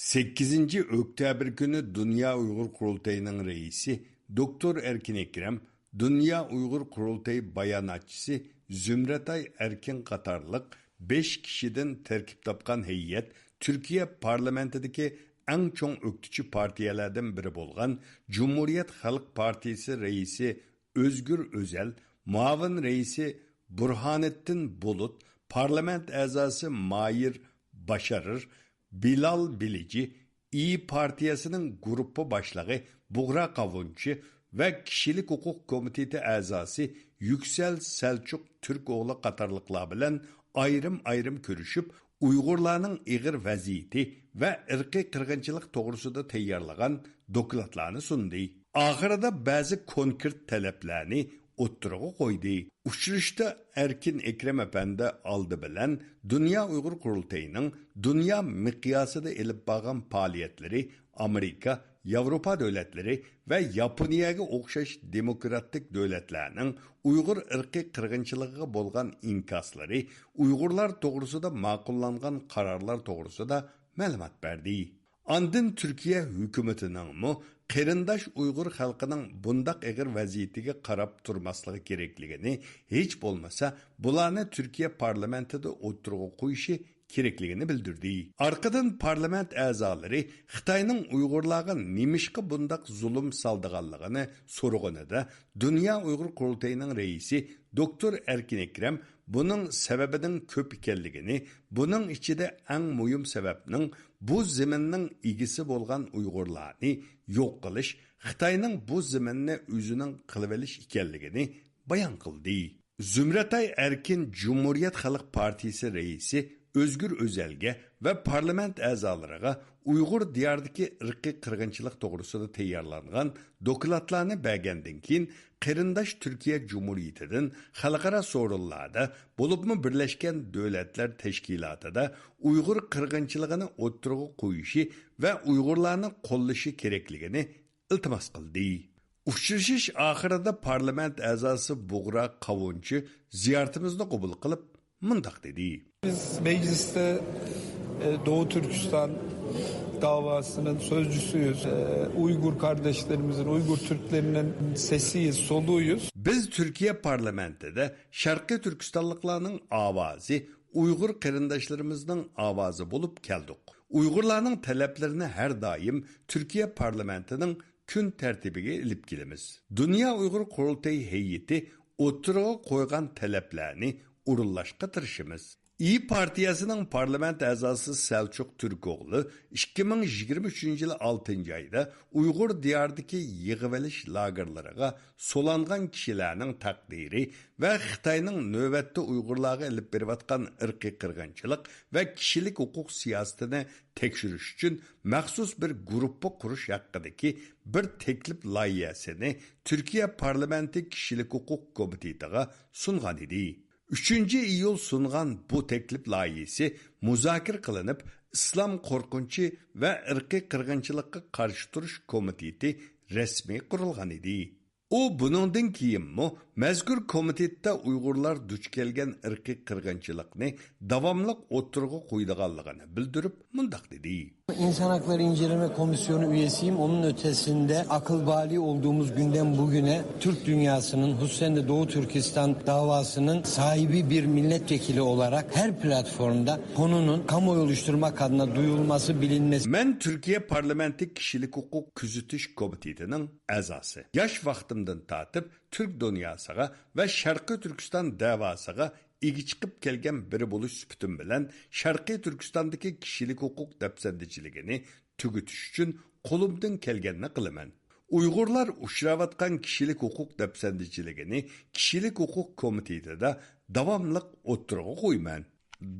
سەككىزىنچى ئۆكتەبىر كۈنى دۇنيا ئۇيغۇر قۇرۇلتىيىنىڭ رەئىسى دوكتور ئەركىن ئەكرەم، دۇنيا ئۇيغۇر قۇرۇلتىيى باياناتچىسى زۇمرەتئاي ئەركىن قاتارلىق بەش كىشىدىن تەركىب تاپقان ھەيئەت تۈركىيە پارلامېنتىدىكى ئەڭ چوڭ ئۆكتىچى پارتىيەلەردىن بىرى بولغان جۇمھۇرىيەت خەلق پارتىيىسى رەئىسى ئۆزگۈر ئۆزەل، مۇئاۋىن رەئىسى بۇرھانىتتىن بۇلۇت، پارلامېنت ئەزاسى مايىر باشارىر، بىلال بىلىجى، ئىيى پارتىيەسىنىڭ گۇرۇپپا باشلىقى بۇغرا قاۋۇنچى ۋە كىشىلىك ھوقۇق كومىتېتى ئەزاسى يۈكسەل سەلچۇق تۈركئوغلى قاتارلىقلار بىلەن ئايرىم-ئايرىم كۆرۈشۈپ، ئۇيغۇرلارنىڭ ئېغىر ۋەزىيىتى ۋە ئىرقىي قىرغىنچىلىق توغرىسىدا تەييارلىغان دوكلاتلارنى سۇندى. ئاخىرىدا بەزى كونكرېت تەلەپلەرنى ئوتتۇرىغا قويدى. ئۇچرىشىشتا ئەركىن ئەكرەم ئەپەندى ئالدى بىلەن دۇنيا ئۇيغۇر قۇرۇلتىيىنىڭ دۇنيا مىقياسىدا ئېلىپ بارغان پائالىيەتلىرى، ئامېرىكا، ياۋروپا دۆلەتلىرى ۋە ياپونىيەگە ئوخشاش دېموكراتىك دۆلەتلەرنىڭ ئۇيغۇر ئىرقىي قىرغىنچىلىقىغا بولغان ئىنكاسلىرى، ئۇيغۇرلار توغرىسىدا ماقۇللانغان قارارلار توغرىسىدا مەلۇمات بەردى. ئاندىن تۈركىيە ھۆكۈمىتىنىڭمۇ قېرىنداش ئۇيغۇر خەلقىنىڭ بۇنداق ئېغىر ۋەزىيىتىگە قاراپ تۇرماسلىقى كېرەكلىكىنى، ھېچ بولمىسا بۇلارنى تۈركىيە پارلامېنتىدا ئوتتۇرىغا قويۇشى كېرەكلىكىنى بىلدۈردى. ئارقىدىن پارلامېنت ئەزالىرى خىتاينىڭ ئۇيغۇرلارغا نېمىشقا بۇنداق زۇلۇم سالىدىغانلىقىنى سورىغىنىدا، دۇنيا ئۇيغۇر قۇرۇلتىيىنىڭ رەئىسى دوكتور ئەركىن ئەكرەم بۇنىڭ سەۋەبىنىڭ كۆپ ئىكەنلىكىنى، بۇنىڭ ئىچىدە ئەڭ مۇھىم سەۋەبنىڭ بۇ زېمىننىڭ ئىگىسى بولغان ئۇيغۇرلارنى يوق قىلىش، خىتاينىڭ بۇ زېمىننى ئۆزىنىڭ قىلىۋېلىش ئىكەنلىكىنى بايان قىلدى. زۇمرەتئاي ئەركىن جۇمھۇرىيەت خەلق پارتىيىسى رەئىسى ئۆزگۈر ئۆزەلگە ۋە پارلامېنت ئەزالىرىغا ئۇيغۇر دىيارىدىكى ئىرقىي قىرغىنچىلىق توغرىسىدا تەييارلانغان دوكلاتلارنى بەرگەندىن كېيىن، قېرىنداش تۈركىيە جۇمھۇرىيىتىدىن خەلقئارا سورۇنلاردا، بولۇپمۇ بىرلەشكەن دۆلەتلەر تەشكىلاتىدا ئۇيغۇر قىرغىنچىلىقىنى ئوتتۇرىغا قويۇشى ۋە ئۇيغۇرلارنى قوللىشى كېرەكلىكىنى ئىلتىماس قىلدى. ئۇچرىشىش ئاخىرىدا پارلامېنت ئەزاسى بۇغرا قاۋۇنچى زىيارىتىمىزنى قوبۇل قىلىپ، مۇنداق دېدى. Biz mecliste e, Doğu Türkistan davasının sözcüsüyüz. E, Uygur kardeşlerimizin, Uygur Türklerinin sesiyiz, soluğuyuz. بىز تۈركىيە پارلامېنتىدا شەرقىي تۈركىستانلىقلارنىڭ ئاۋازى، ئۇيغۇر قېرىنداشلىرىمىزنىڭ ئاۋازى بولۇپ كەلدۇق. ئۇيغۇرلارنىڭ تەلەپلىرىنى ھەر دائىم تۈركىيە پارلامېنتىنىڭ كۈن تەرتىپىگە ئېلىپ كېلىمىز. دۇنيا ئۇيغۇر قۇرۇلتىيى ھەيئىتى ئوتتۇرىغا قويغان تەلەپلەرنى ئورۇنلاشقا تىرىشىمىز. ئىيى پارتىيەسىنىڭ پارلامېنت ئەزاسى سەلچۇق تۈركئوغلى ئىككى مىڭ يىگىرمە ئۈچىنچى يىلى ئالتىنچى ئايدا ئۇيغۇر دىيارىدىكى يىغىۋېلىش لاگېرلىرىغا سولانغان كىشىلەرنىڭ تەقدىرى ۋە خىتاينىڭ نۆۋەتتە ئۇيغۇرلارغا ئېلىپ بېرىۋاتقان ئىرقىي قىرغىنچىلىق ۋە كىشىلىك ھوقۇق سىياسىتىنى تەكشۈرۈش ئۈچۈن مەخسۇس بىر گۇرۇپپا قۇرۇش ھەققىدىكى بىر تەكلىپ لايىھەسىنى تۈركىيە پارلامېنتى كىشىلىك ھوقۇق كومىتېتىغا سۇنغان ئىدى. ئۈچىنچى ئىيۇل سۇنغان بۇ تەكلىپ لايىھىسى مۇزاكىرە قىلىنىپ، ئىسلام قورقۇنچى ۋە ئىرقىي قىرغىنچىلىققا قارشى تۇرۇش كومىتېتى رەسمىي قۇرۇلغان ئىدى. ئۇ بۇنىڭدىن كېيىنمۇ مەزكۇر كومىتېتتا ئۇيغۇرلار دۇچ كەلگەن ئىرقىي قىرغىنچىلىقنى داۋاملىق ئوتتۇرىغا قويىدىغانلىقىنى بىلدۈرۈپ، مۇنداق دېدى. İnsan Hakları İnceleme Komisyonu üyesiyim. Onun ötesinde akıl bali olduğumuz günden bugüne Türk dünyasının, hususen de Doğu Türkistan davasının sahibi bir milletvekili olarak her platformda konunun kamuoyu oluşturmak adına duyulması, bilinmesi مەن تۈركىيە پارلامېنتى كىشىلىك ھوقۇق كۆزىتىش كومىتېتىنىڭ ئەزاسى. ياش ۋاقتىمدىن تارتىپ تۈرك دۇنياسىغا ۋە شەرقىي تۈركىستان دەۋاسىغا ئىگە چىقىپ كەلگەن بىرى بولۇش سۈپىتىم بىلەن، شەرقىي تۈركىستاندىكى كىشىلىك ھوقۇق دەپسەندىچىلىكىنى تۈگىتىش ئۈچۈن قولۇمدىن كەلگەننى قىلىمەن. ئۇيغۇرلار ئۇچراۋاتقان كىشىلىك ھوقۇق دەپسەندىچىلىكىنى كىشىلىك ھوقۇق كومىتېتىدا داۋاملىق ئوتتۇرىغا قويىمەن.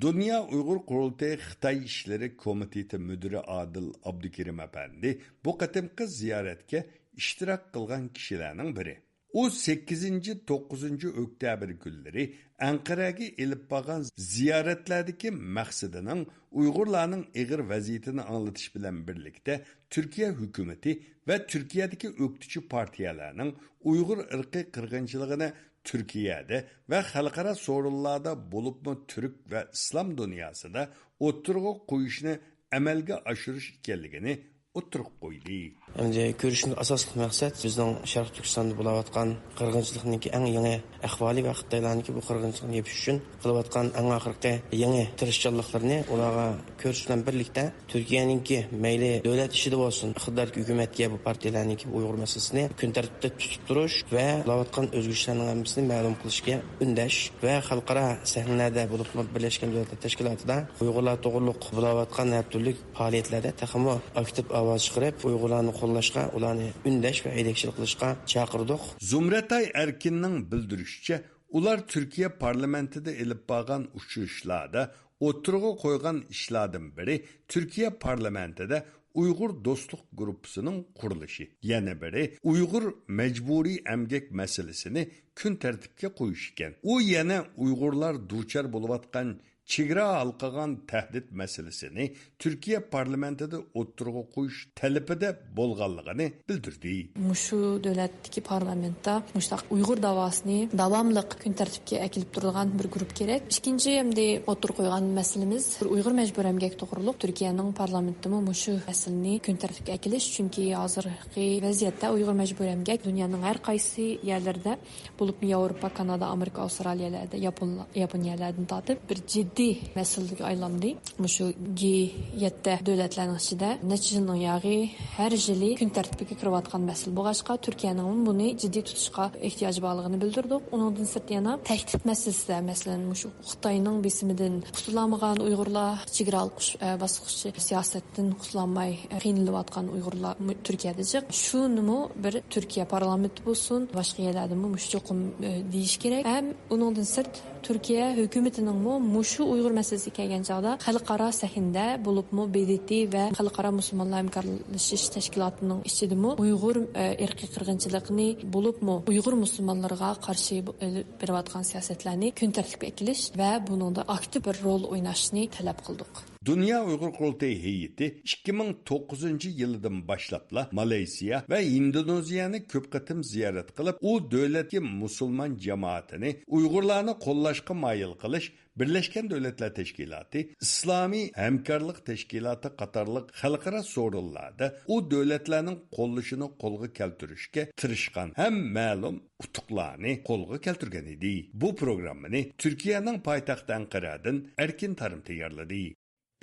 دۇنيا ئۇيغۇر قۇرۇلتىيى خىتاي ئىشلىرى كومىتېتى مۇدىرى ئادىل ئابدۇكېرىم ئەپەندى بۇ قېتىمقى زىيارەتكە ئىشتىراك قىلغان كىشىلەرنىڭ بىرى. ئۇ سەككىزىنچى، توققۇزىنچى ئۆكتەبىر كۈنلىرى ئەنقەرەگە ئېلىپ بارغان زىيارەتلەردىكى مەقسىتىنىڭ ئۇيغۇرلارنىڭ ئېغىر ۋەزىيىتىنى ئاڭلىتىش بىلەن بىرلىكتە، تۈركىيە ھۆكۈمىتى ۋە تۈركىيەدىكى ئۆكتىچى پارتىيەلەرنىڭ ئۇيغۇر ئىرقىي قىرغىنچىلىقىنى تۈركىيەدە ۋە خەلقئارا سورۇنلاردا، بولۇپمۇ تۈرك ۋە ئىسلام دۇنياسىدا ئوتتۇرىغا قويۇشنى ئەمەلگە ئاشۇرۇش ئىكەنلىكىنى ئوتتۇرىغا قويدى. ئەمدى كۆرۈشۈمدىكى ئاساسلىق مەقسەت بىزنىڭ شەرقىي تۈركىستاندا بولۇۋاتقان قىرغىنچىلىقنىڭكى ئەڭ يېڭى ئەھۋالى ۋە خىتايلارنىڭكى بۇ قىرغىنچىلىقنى يېپىش ئۈچۈن قىلىۋاتقان ئەڭ ئاخىرقى يېڭى تىرىشچانلىقلىرىنى ئۇلارغا كۆرسىتىش بىلەن بىرلىكتە، تۈركىيەنىڭكى مەيلى دۆلەت ئىچىدە بولسۇن، ئىقتىدارىدىكى ھۆكۈمەتكە بۇ پارتىيەلەرنىڭكى ئۇيغۇر مەسىلىسىنى كۈن تەرتىپتە تۇتۇپ تۇرۇش ۋە بولۇۋاتقان ئۆزگىرىشلەرنىڭ ھەممىسىنى مەلۇم قىلىشقا ئۈندەش ۋە خەلقئارا سەھنىلەردە، بولۇپمۇ بىرلەشكەن دۆلەتلەر تەشكىلاتىدا ئۇيغۇرلار توغرۇلۇق بولۇۋاتقان ھەر تۈرلۈك پائالىيەتلەردە تېخىمۇ ئاكتىپ ئاۋاز چىقىرىپ، ئۇيغۇرلارنى قوللاشقا، ئۇلارنى ئۈندەش ۋە يېتەكچىلىك قىلىشقا چاقىردۇق. زۇمرەتئاي ئەركىننىڭ بىلدۈرۈشىچە، ئۇلار تۈركىيە پارلامېنتىدا ئېلىپ بارغان ئۇچرىشىشلاردا ئوتتۇرىغا قويغان ئىشلاردىن بىرى تۈركىيە پارلامېنتىدا ئۇيغۇر دوستلۇق گۇرۇپپىسىنىڭ قۇرۇلۇشى، يەنە بىرى ئۇيغۇر مەجبۇرىي ئەمگەك مەسىلىسىنى كۈن تەرتىپكە قويۇش ئىكەن. ئۇ يەنە ئۇيغۇرلار دۇچار بولۇۋاتقان چېگرا ھالقىغان تەھدىت مەسىلىسىنى تۈركىيە پارلامېنتىدا ئوتتۇرىغا قويۇش تەلىپىدە بولغانلىقىنى بىلدۈردى. مۇشۇ دۆلەتتىكى پارلامېنتتا مۇشۇنداق ئۇيغۇر داۋاسىنى داۋاملىق كۈن تەرتىپكە ئەكېلىپ تۇرىدىغان بىر گۇرۇپ كېرەك. ئىككىنچى، ئەمدى ئوتتۇرىغا قويغان مەسىلىمىز بىر ئۇيغۇر مەجبۇرىي ئەمگەك توغرۇلۇق تۈركىيەنىڭ پارلامېنتىمۇ مۇشۇ مەسىلىنى كۈن تەرتىپكە ئەكېلىش، چۈنكى ھازىرقى ۋەزىيەتتە ئۇيغۇر مەجبۇرىي ئەمگەك دۇنيانىڭ ھەر قايسى يەرلىرىدە، بولۇپمۇ ياۋروپا، كانادا، ئامېرىكا، ئاۋسترالىيەلەردە، ياپون-، ياپونىيەلەردىن تارتىپ بىر جىددىي مەسىلىگە ئايلاندى. مۇشۇ جى يەتتە دۆلەتلەرنىڭ ئىچىدە نەچچە يىلنىڭ ياغى ھەر يىلى كۈن تەرتىپىگە كىرىۋاتقان مەسىلە بولغاچقا، تۈركىيەنىڭمۇ بۇنى جىددىي تۇتۇشقا ئېھتىياجى بارلىقىنى بىلدۈردۇق. ئۇنىڭدىن سىرت يەنە تەھدىت مەسىلىسىدە، مەسىلەن، مۇشۇ خىتاينىڭ بېسىمىدىن قۇتۇلالمىغان ئۇيغۇرلار، چېگرا ھالقىش، ئە، باسقۇچى سىياسەتتىن قۇتۇلالماي، ئە، قىينىلىۋاتقان ئۇيغۇرلار مۇ-، تۈركىيەدە جىق. شۇنىمۇ بىر تۈركىيە پارلامېنتى بولسۇن، باشقا يەرلەردىمۇ مۇشۇ چوقۇم، ئە، دېيىش كېرەك. ھەم ئۇنىڭدىن سىرت، تۈركىيە ھۆكۈمىتىنىڭمۇ مۇشۇ ئۇيغۇر مەسىلىسىگە كەلگەن چاغدا خەلقئارا سەھنىدە، بولۇپمۇ ب د ت ۋە خەلقئارا مۇسۇلمانلار ھەمكارلىشىش تەشكىلاتىنىڭ ئىچىدىمۇ ئۇيغۇر، ئە، ئىرقىي قىرغىنچىلىقىنى، بولۇپمۇ ئۇيغۇر مۇسۇلمانلىرىغا قارشى ئېلىپ بېرىۋاتقان سىياسەتلەرنى كۈن تەرتىپكە ئەكېلىش ۋە بۇنىڭدا ئاكتىپ بىر رول ئويناشنى تەلەپ قىلدۇق. دۇنيا ئۇيغۇر قۇرۇلتىيى ھەيئىتى ئىككى مىڭ توققۇزىنچى يىلىدىن باشلاپلا مالايسىيا ۋە ھىندونېزىيەنى كۆپ قېتىم زىيارەت قىلىپ، ئۇ دۆلەتكە مۇسۇلمان جامائىتىنى ئۇيغۇرلارنى قوللاشقا مايىل قىلىش، بىرلەشكەن دۆلەتلەر تەشكىلاتى، ئىسلامىي ھەمكارلىق تەشكىلاتى قاتارلىق خەلقئارا سورۇنلاردا ئۇ دۆلەتلەرنىڭ قوللىشىنى قولغا كەلتۈرۈشكە تىرىشقان ھەم مەلۇم ئۇتۇقلارنى قولغا كەلتۈرگەن ئىدى. بۇ پروگراممىنى تۈركىيەنىڭ پايتەختى ئەنقەرەدىن ئەركىن تارىم تەييارلىدى.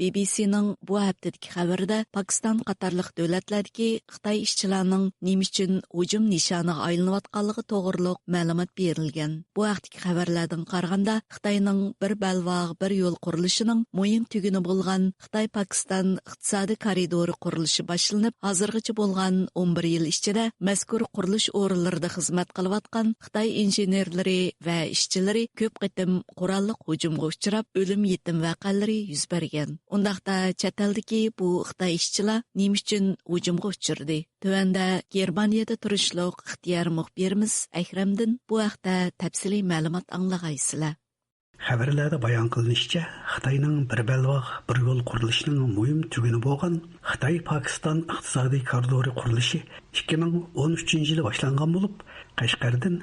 بى بى سىنىڭ بۇ ھەپتىدىكى خەۋىرىدە پاكىستان قاتارلىق دۆلەتلەردىكى خىتاي ئىشچىلارنىڭ نېمە ئۈچۈن ھۇجۇم نىشانىغا ئايلىنىۋاتقانلىقى توغرۇلۇق مەلۇمات بېرىلگەن. بۇ ھەقتىكى خەۋەرلەردىن قارىغاندا، خىتاينىڭ بىر بەلباغ، بىر يول قۇرۇلۇشىنىڭ مۇھىم تۈگۈنى بولغان خىتاي پاكىستان ئىقتىسادىي كارىدورى قۇرۇلۇشى باشلىنىپ، ھازىرغىچە بولغان ئون بىر يىل ئىچىدە مەزكۇر قۇرۇلۇش ئورۇنلىرىدا خىزمەت قىلىۋاتقان خىتاي ئىنژېنېرلىرى ۋە ئىشچىلىرى كۆپ قېتىم قوراللىق ھۇجۇمغا ئۇچراپ، ئۆلۈم يېتىم ۋەقەلىرى يۈز بەرگەن. ئۇنداقتا چەت ئەلدىكى بۇ خىتاي ئىشچىلار نېمە ئۈچۈن ھۇجۇمغا ئۇچرىدى؟ تۆۋەندە گېرمانىيەدە تۇرۇشلۇق ئىختىيارىي مۇخبىرىمىز ئەكرەمدىن بۇ ھەقتە تەپسىلىي مەلۇمات ئاڭلىغايسىلەر. خەۋەرلەردە بايان قىلىنىشىچە، خىتاينىڭ بىر بەلباغ، بىر يول قۇرۇلۇشىنىڭ مۇھىم تۈگۈنى بولغان خىتاي پاكىستان ئىقتىسادىي كارىدورى قۇرۇلۇشى ئىككى مىڭ ئون ئۈچىنچى يىلى باشلانغان بولۇپ، قەشقەردىن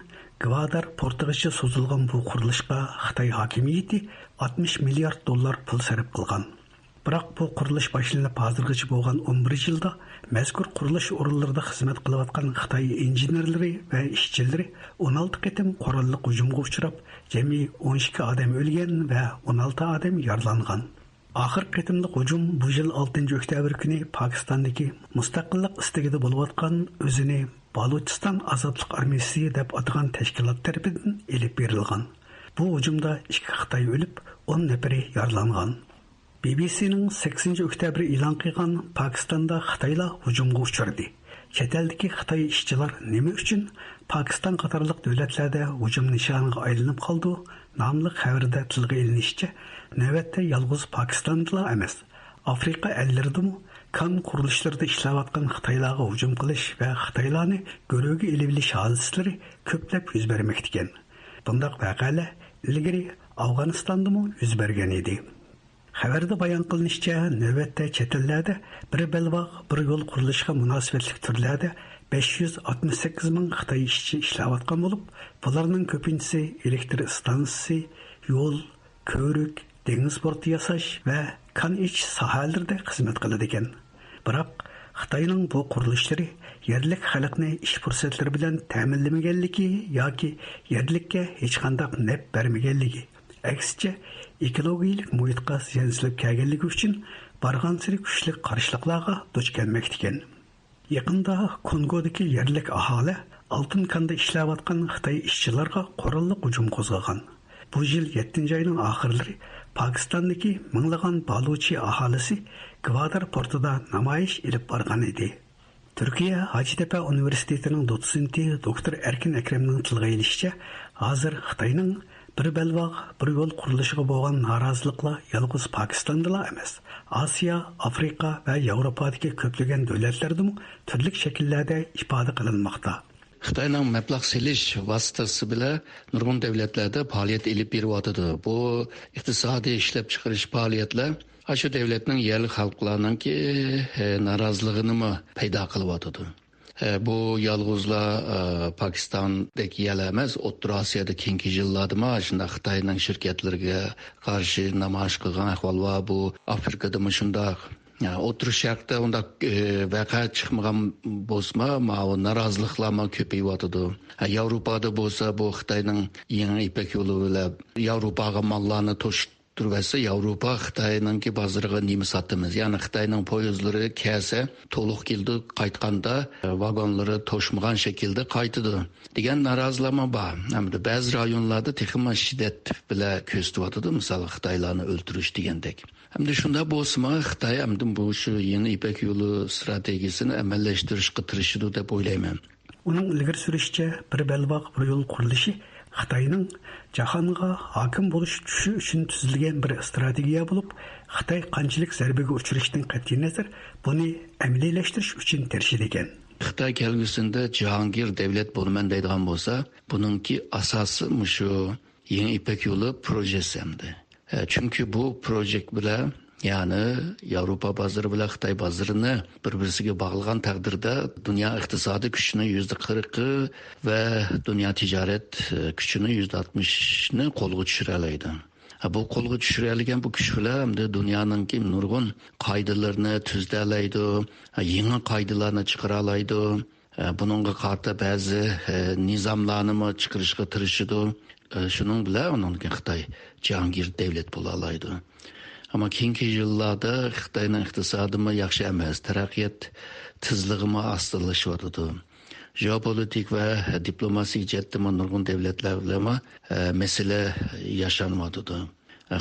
گۋادار پورتىغىچە سوزۇلغان بۇ قۇرۇلۇشقا خىتاي ھاكىمىيىتى ئاتمىش مىليارد دوللار پۇل سەرپ قىلغان. بىراق بۇ قۇرۇلۇش باشلىنىپ ھازىرغىچە بولغان ئون بىر يىلدا مەزكۇر قۇرۇلۇش ئورۇنلىرىدا خىزمەت قىلىۋاتقان خىتاي ئىنژېنېرلىرى ۋە ئىشچىلىرى ئون ئالتە قېتىم قوراللىق ھۇجۇمغا ئۇچراپ، جەمئىي ئون ئىككى ئادەم ئۆلگەن ۋە ئون ئالتە ئادەم يارىلانغان. ئاخىرقى قېتىملىق ھۇجۇم بۇ يىل ئالتىنچى ئۆكتەبىر كۈنى پاكىستاندىكى مۇستەقىللىق ئىستىكىدا بولۇۋاتقان، ئۆزىنى بالۇچىستان ئازادلىق ئارمىيىسى دەپ ئاتىغان تەشكىلات تەرىپىدىن ئېلىپ بېرىلغان. بۇ ھۇجۇمدا ئىككى خىتاي ئۆلۈپ، ئون نەپىرى يارىلانغان. بى بى سىنىڭ سەككىزىنچى ئۆكتەبىر ئېلان قىلغان پاكىستاندا خىتايلار ھۇجۇمغا ئۇچرىدى. چەت ئەلدىكى خىتاي ئىشچىلار نېمە ئۈچۈن پاكىستان قاتارلىق دۆلەتلەردە ھۇجۇم نىشانىغا ئايلىنىپ قالىدۇ؟ ناملىق خەۋىرىدە تىلغا ئېلىنىشىچە، نۆۋەتتە يالغۇز پاكىستاندىلا ئەمەس، ئافرىقا ئەللىرىدىمۇ كان قۇرۇلۇشلىرىدا ئىشلەۋاتقان خىتايلارغا ھۇجۇم قىلىش ۋە خىتايلارنى گۆرۈگە ئېلىۋېلىش ھادىسىلىرى كۆپلەپ يۈز بەرمەكتىكەن. بۇنداق ۋەقەلەر ئىلگىرى ئافغانىستاندىمۇ يۈز بەرگەن ئىدى. خەۋەردە بايان قىلىنىشىچە، نۆۋەتتە چەت ئەللەردە بىر بەلباغ، بىر يول قۇرۇلۇشىغا مۇناسىۋەتلىك تۈرلەردە بەش يۈز ئاتمىش سەككىز مىڭ خىتاي ئىشچى ئىشلەۋاتقان بولۇپ، بۇلارنىڭ كۆپىنچىسى ئېلېكتر ئىستانسىسى، يول، كۆۋرۈك، دېڭىز پورتى ياساش ۋە كان ئېچىش ساھەلىرىدە خىزمەت قىلىدىكەن. بىراق، خىتاينىڭ بۇ قۇرۇلۇشلىرى يەرلىك خەلقنى ئىش پۇرسەتلىرى بىلەن تەمىنلىمىگەنلىكى ياكى يەرلىككە ھېچقانداق نەپ بەرمىگەنلىكى، ئەكسىچە، ئېكولوگىيەلىك مۇھىتقا زىيان سېلىپ كەلگەنلىكى ئۈچۈن بارغانسېرى كۈچلۈك قارشىلىقلارغا دۇچ كەلمەكتىكەن. يېقىندا كونگودىكى يەرلىك ئاھالى ئالتۇن كاندا ئىشلەۋاتقان خىتاي ئىشچىلارغا قوراللىق ھۇجۇم قوزغىغان. بۇ يىل يەتتىنچى ئاينىڭ ئاخىرلىرى پاكىستاندىكى مىڭلىغان بالۇچى ئاھالىسى گۋادار پورتىدا نامايىش ئېلىپ بارغان ئىدى. تۈركىيە ھاجىتەپە ئۇنىۋېرسىتېتىنىڭ دوتسېنتى دوكتور ئەركىن ئەكرەمنىڭ تىلغا ئېلىشىچە، ھازىر خىتاينىڭ بىر بەلباغ، بىر يول قۇرۇلۇشىغا بولغان نارازىلىقلار يالغۇز پاكىستاندىلا ئەمەس، ئاسىيا، ئافرىقا ۋە ياۋروپادىكى كۆپلىگەن دۆلەتلەردىمۇ تۈرلۈك شەكىللەردە ئىپادە قىلىنماقتا. خىتاينىڭ مەبلەغ سېلىش ۋاسىتىسى بىلەن نۇرغۇن دۆلەتلەردە پائالىيەت ئېلىپ بېرىۋاتىدۇ. بۇ ئىقتىسادىي ئىشلەپچىقىرىش پائالىيەتلەر ئاشۇ دۆلەتنىڭ يەرلىك خەلقلەرنىڭكى، ئە، نارازىلىقىنىمۇ پەيدا قىلىۋاتىدۇ. ئە، بۇ يالغۇزلا، ئە، پاكىستاندەك يەر ئەمەس، ئوتتۇرا ئاسىيادا كېيىنكى يىللاردىمۇ شۇنداق خىتاينىڭ شىركەتلىرىگە قارشى نامايىش قىلغان ئەھۋال بار. بۇ ئافرىقىدىمۇ شۇنداق. ئوتتۇرا شەرقتە ئۇنداق، ئى، ۋەقە چىقمىغان بولسىمۇ، ماۋۇ نارازىلىقلارمۇ كۆپىيىۋاتىدۇ. ھە، ياۋروپادا بولسا بۇ خىتاينىڭ يېڭى يىپەك يولى بىلەن ياۋروپاغا ماللارنى توشۇتتۇرۇۋەتسە، ياۋروپا خىتاينىڭكى بازىرىغا نېمە ساتىمىز؟ يەنى خىتاينىڭ پويىزلىرى كەلسە تولۇق كېلىدۇ، قايتقاندا، ئە، ۋاگونلىرى توشمىغان شەكىلدە قايتىدۇ، دېگەن نارازىلارمۇ بار. ھەمدە بەزى رايونلاردا تېخىمۇ شىددەت بىلەن كۆرسىتىۋاتىدۇ، مىسالغا خىتايلارنى ئۆلتۈرۈش دېگەندەك. ئەمدى شۇنداق بولسىمۇ، خىتاي ئەمدى بۇ شۇ يېڭى يىپەك يولى ئىستراتېگىيىسىنى ئەمەلىيلەشتۈرۈشكە تىرىشىدۇ دەپ ئويلايمەن. ئۇنىڭ ئىلگىرى سۈرۈشىچە، بىر بەلباغ، بىر يول قۇرۇلۇشى خىتاينىڭ جاھانغا ھاكىم بولۇش چۈشى ئۈچۈن تۈزۈلگەن بىر ئىستراتېگىيە بولۇپ، خىتاي قانچىلىك زەربىگە ئۇچرىشىدىن قەتئىينەزەر، بۇنى ئەمەلىيلەشتۈرۈش ئۈچۈن تىرىشىدىكەن. خىتاي كەلگۈسىدە جاھانگىر دەۋلەت بولىمەن دەيدىغان بولسا، بۇنىڭكى ئاساسى مۇشۇ يېڭى يىپەك يولى پروژېسى ئەمدى. ئە، چۈنكى بۇ پروژېكت بىلەن، يەنى ياۋروپا بازىرى بىلەن خىتاي بازىرىنى بىر-بىرسىگە باغلىغان تەقدىردە، دۇنيا ئىقتىسادىي كۈچىنىڭ يۈزدە قىرىقى ۋە دۇنيا تىجارەت، ئە، كۈچىنىڭ يۈزدە ئاتمىشىنى قولغا چۈشۈرەلەيدۇ. ئە، بۇ قولغا چۈشۈرەلىگەن بۇ كۈچ بىلەن ئەمدى دۇنيانىڭكى نۇرغۇن قائىدىلىرىنى تۈزىتەلەيدۇ، ئە، يېڭى قائىدىلارنى چىقىرالايدۇ. ئە، بۇنىڭغا قارىتا بەزى، ئە، نىزاملارنىمۇ چىقىرىشقا تىرىشىدۇ. ئە، شۇنىڭ بىلەن ئۇنىڭدىن كېيىن خىتاي جاھانگىر دەۋلەت بولالايدۇ. ئەمما كېيىنكى يىللاردا خىتاينىڭ ئىقتىسادىمۇ ياخشى ئەمەس، تەرەققىيات تېزلىكىمۇ ئاستىلىشىۋاتىدۇ. ژېئوپولىتىك ۋە دىپلوماسىيە جەھەتتىمۇ نۇرغۇن دەۋلەتلەر بىلەنمۇ، ئە، مەسىلە ياشانىۋاتىدۇ.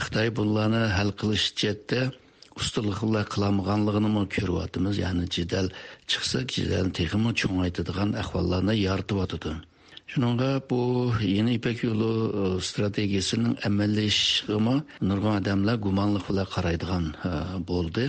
خىتاي بۇلارنى ھەل قىلىش جەھەتتە ئۇستىلىق بىلەن قىلالمىغانلىقىنىمۇ كۆرۈۋاتىمىز. يەنى جېدەل چىقسا، جېدەلنى تېخىمۇ چوڭايتىدىغان ئەھۋاللارنى يارىتىۋاتىدۇ. شۇنىڭغا بۇ يېڭى يىپەك يولى، ئى، ئىستراتېگىيىسىنىڭ ئەمەلىيلىشىشىغىمۇ نۇرغۇن ئادەملەر گۇمانلىق بىلەن قارايدىغان، ئى، بولدى.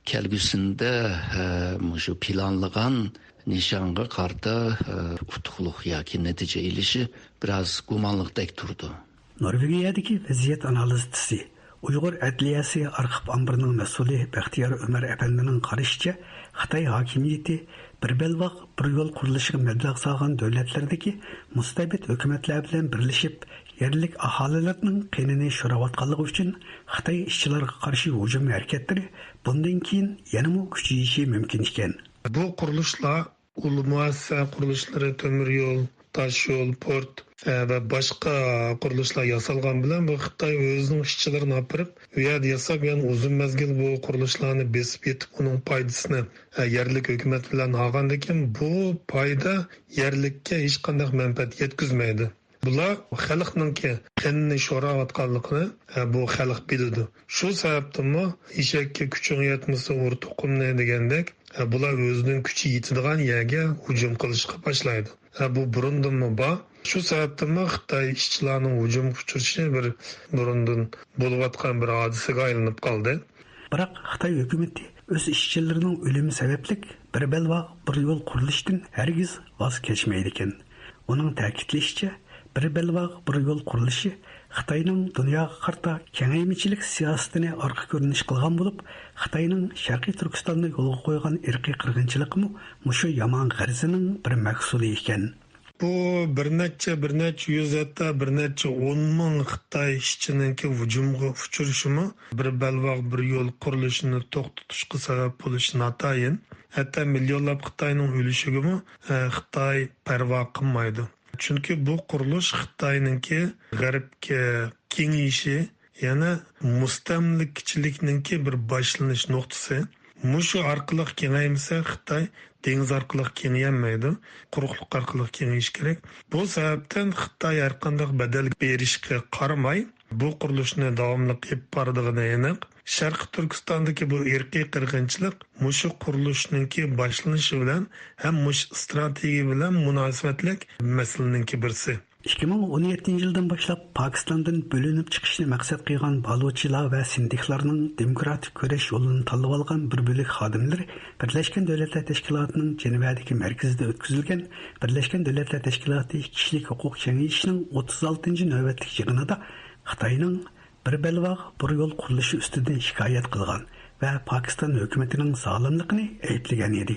كەلگۈسىدە، ئى، مۇشۇ پىلانلىغان نىشانغا قارىتا، ئى، ئۇتۇقلۇق ياكى نەتىجە ئېلىشى بىراز گۇمانلىقتەك تۇرىدۇ. نورۋېگىيەدىكى ۋەزىيەت ئانالىزچىسى، ئۇيغۇر ئەدلىيەسى ئارخىپ ئامبىرىنىڭ مەسئۇلى بەختىيار ئۆمەر ئەپەندىنىڭ قارىشىچە، خىتاي ھاكىمىيىتى بىر بەلباغ، بىر يول قۇرۇلۇشىغا مەبلەغ سالغان دۆلەتلەردىكى مۇستەبىت ھۆكۈمەتلەر بىلەن بىرلىشىپ، يەرلىك ئاھالىلەرنىڭ قېنىنى شوراۋاتقانلىقى ئۈچۈن خىتاي ئىشچىلارغا قارشى ھۇجۇم ھەرىكەتلىرى بۇندىن كېيىن يەنىمۇ كۈچىيىشى مۇمكىن ئىكەن. بۇ قۇرۇلۇشلار ئۇل مۇئەسسەسە قۇرۇلۇشلىرى، تۆمۈر يول، تاش يول، پورت، ئە، ۋە باشقا قۇرۇلۇشلار ياسالغان بىلەن بۇ خىتاي ئۆزىنىڭ ئىشچىلىرىنى ئاپىرىپ، ئۇ يەردە ياساپ، يەنە ئۇزۇن مەزگىل بۇ قۇرۇلۇشلارنى بېسىپ يېتىپ، ئۇنىڭ پايدىسىنى، ئە، يەرلىك ھۆكۈمەت بىلەن ئالغاندىن كېيىن، بۇ پايدا يەرلىككە ھېچقانداق مەنپەئەت يەتكۈزمەيدۇ. بۇلار خەلقنىڭكى قېنىنى شوراۋاتقانلىقىنى، ئە، بۇ خەلق بىلىدۇ. شۇ سەۋەبتىنمۇ، «ئېشەككە كۈچۈڭ يەتمىسە، ئۇر توقۇمنى» دېگەندەك، ئە، بۇلار ئۆزىنىڭ كۈچى يېتىدىغان يەرگە ھۇجۇم قىلىشقا باشلايدۇ. ئە، بۇ بۇرۇندىنمۇ بار. شۇ سەۋەبتىنمۇ خىتاي ئىشچىلارنىڭ ھۇجۇمغا ئۇچرىشى بىر بۇرۇندىن بولۇۋاتقان بىر ھادىسىگە ئايلىنىپ قالدى. بىراق خىتاي ھۆكۈمىتى ئۆز ئىشچىلىرىنىڭ ئۆلۈمى سەۋەبلىك بىر بەلباغ، بىر يول قۇرۇلۇشىدىن ھەرگىز ۋاز كەچمەيدىكەن. ئۇنىڭ تەكىتلىشىچە، بىر بەلباغ، بىر يول قۇرۇلۇشى خىتاينىڭ دۇنياغا قارىتا كېڭەيمىچىلىك سىياسىتىنى ئارقا كۆرۈنۈش قىلغان بولۇپ، خىتاينىڭ شەرقىي تۈركىستاندا يولغا قويغان ئىرقىي قىرغىنچىلىقىمۇ مۇشۇ يامان غەرىزىنىڭ بىر مەھسۇلى ئىكەن. بۇ بىر نەچچە، بىر نەچچە يۈز، ھەتتا بىر نەچچە ئون مىڭ خىتاي ئىشچىنىڭكى ھۇجۇمغا ئۇچرىشىمۇ بىر بەلباغ، بىر يول قۇرۇلۇشىنى توختىتىشقا سەۋەب بولۇشى ناتايىن. ھەتتا مىليونلاپ خىتاينىڭ ئۆلۈشىگىمۇ، ئە، خىتاي پەرۋا قىلمايدۇ. چۈنكى بۇ قۇرۇلۇش خىتاينىڭكى غەربكە كېڭىيىشى، يەنە مۇستەملىكىچىلىكنىڭكى بىر باشلىنىش نۇقتىسى. مۇشۇ ئارقىلىق كېڭەيمىسە، خىتاي دېڭىز ئارقىلىق كېڭىيەلمەيدۇ، قۇرۇقلۇق ئارقىلىق كېڭىيىش كېرەك. بۇ سەۋەبتىن خىتاي ھەرقانداق بەدەل بېرىشكە قارىماي، بۇ قۇرۇلۇشنى داۋاملىق ئېلىپ بارىدىغىنى ئېنىق. شەرقىي تۈركىستاندىكى بۇ ئىرقىي قىرغىنچىلىق مۇشۇ قۇرۇلۇشنىڭكى باشلىنىشى بىلەن ھەم مۇشۇ ئىستراتېگىيە بىلەن مۇناسىۋەتلىك مەسىلىنىڭكى بىرسى. ئىككى مىڭ ئون يەتتىنچى يىلدىن باشلاپ پاكىستاندىن بۆلۈنۈپ چىقىشنى مەقسەت قىلغان بالۇچىلار ۋە سىندىكلارنىڭ دېموكراتىك كۈرەش يولىنى تاللىۋالغان بىر بۆلەك خادىملىرى بىرلەشكەن دۆلەتلەر تەشكىلاتىنىڭ جەنۋەدىكى مەركىزىدە ئۆتكۈزۈلگەن بىرلەشكەن دۆلەتلەر تەشكىلاتى كىشىلىك ھوقۇق كېڭىشىنىڭ ئوتتۇز ئالتىنچى نۆۋەتلىك يىغىنىدا خىتاينىڭ بىر بەلباغ، بىر يول قۇرۇلۇشى ئۈستىدىن شىكايەت قىلغان ۋە پاكىستان ھۆكۈمىتىنىڭ زالىملىقىنى ئەيىبلىگەن ئىدى.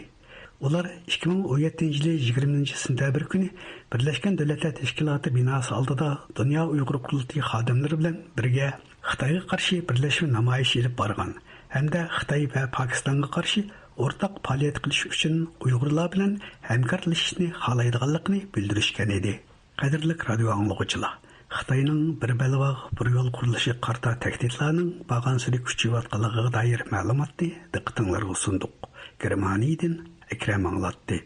ئۇلار ئىككى مىڭ ئون يەتتىنچى يىلى يىگىرمىنچى سېنتەبىر كۈنى بىرلەشكەن دۆلەتلەر تەشكىلاتى بىناسى ئالدىدا دۇنيا ئۇيغۇر قۇرۇلتىيى خادىملىرى بىلەن بىرگە خىتايغا قارشى بىرلەشمە نامايىشى ئېلىپ بارغان ھەمدە خىتاي ۋە پاكىستانغا قارشى ئورتاق پائالىيەت قىلىش ئۈچۈن ئۇيغۇرلار بىلەن ھەمكارلىشىشنى خالايدىغانلىقىنى بىلدۈرۈشكەن ئىدى. قەدىرلىك رادىيو ئاڭلىغۇچىلار، خىتاينىڭ بىر بەلباغ، بىر يول قۇرۇلۇشىغا قارىتا تەھدىتلەرنىڭ بارغانسېرى كۈچىيىۋاتقانلىقىغا دائىر مەلۇماتنى دىققىتىڭلارغا سۇندۇق. گېرمانىيەدىن ئەكرەم ئاڭلاتتى.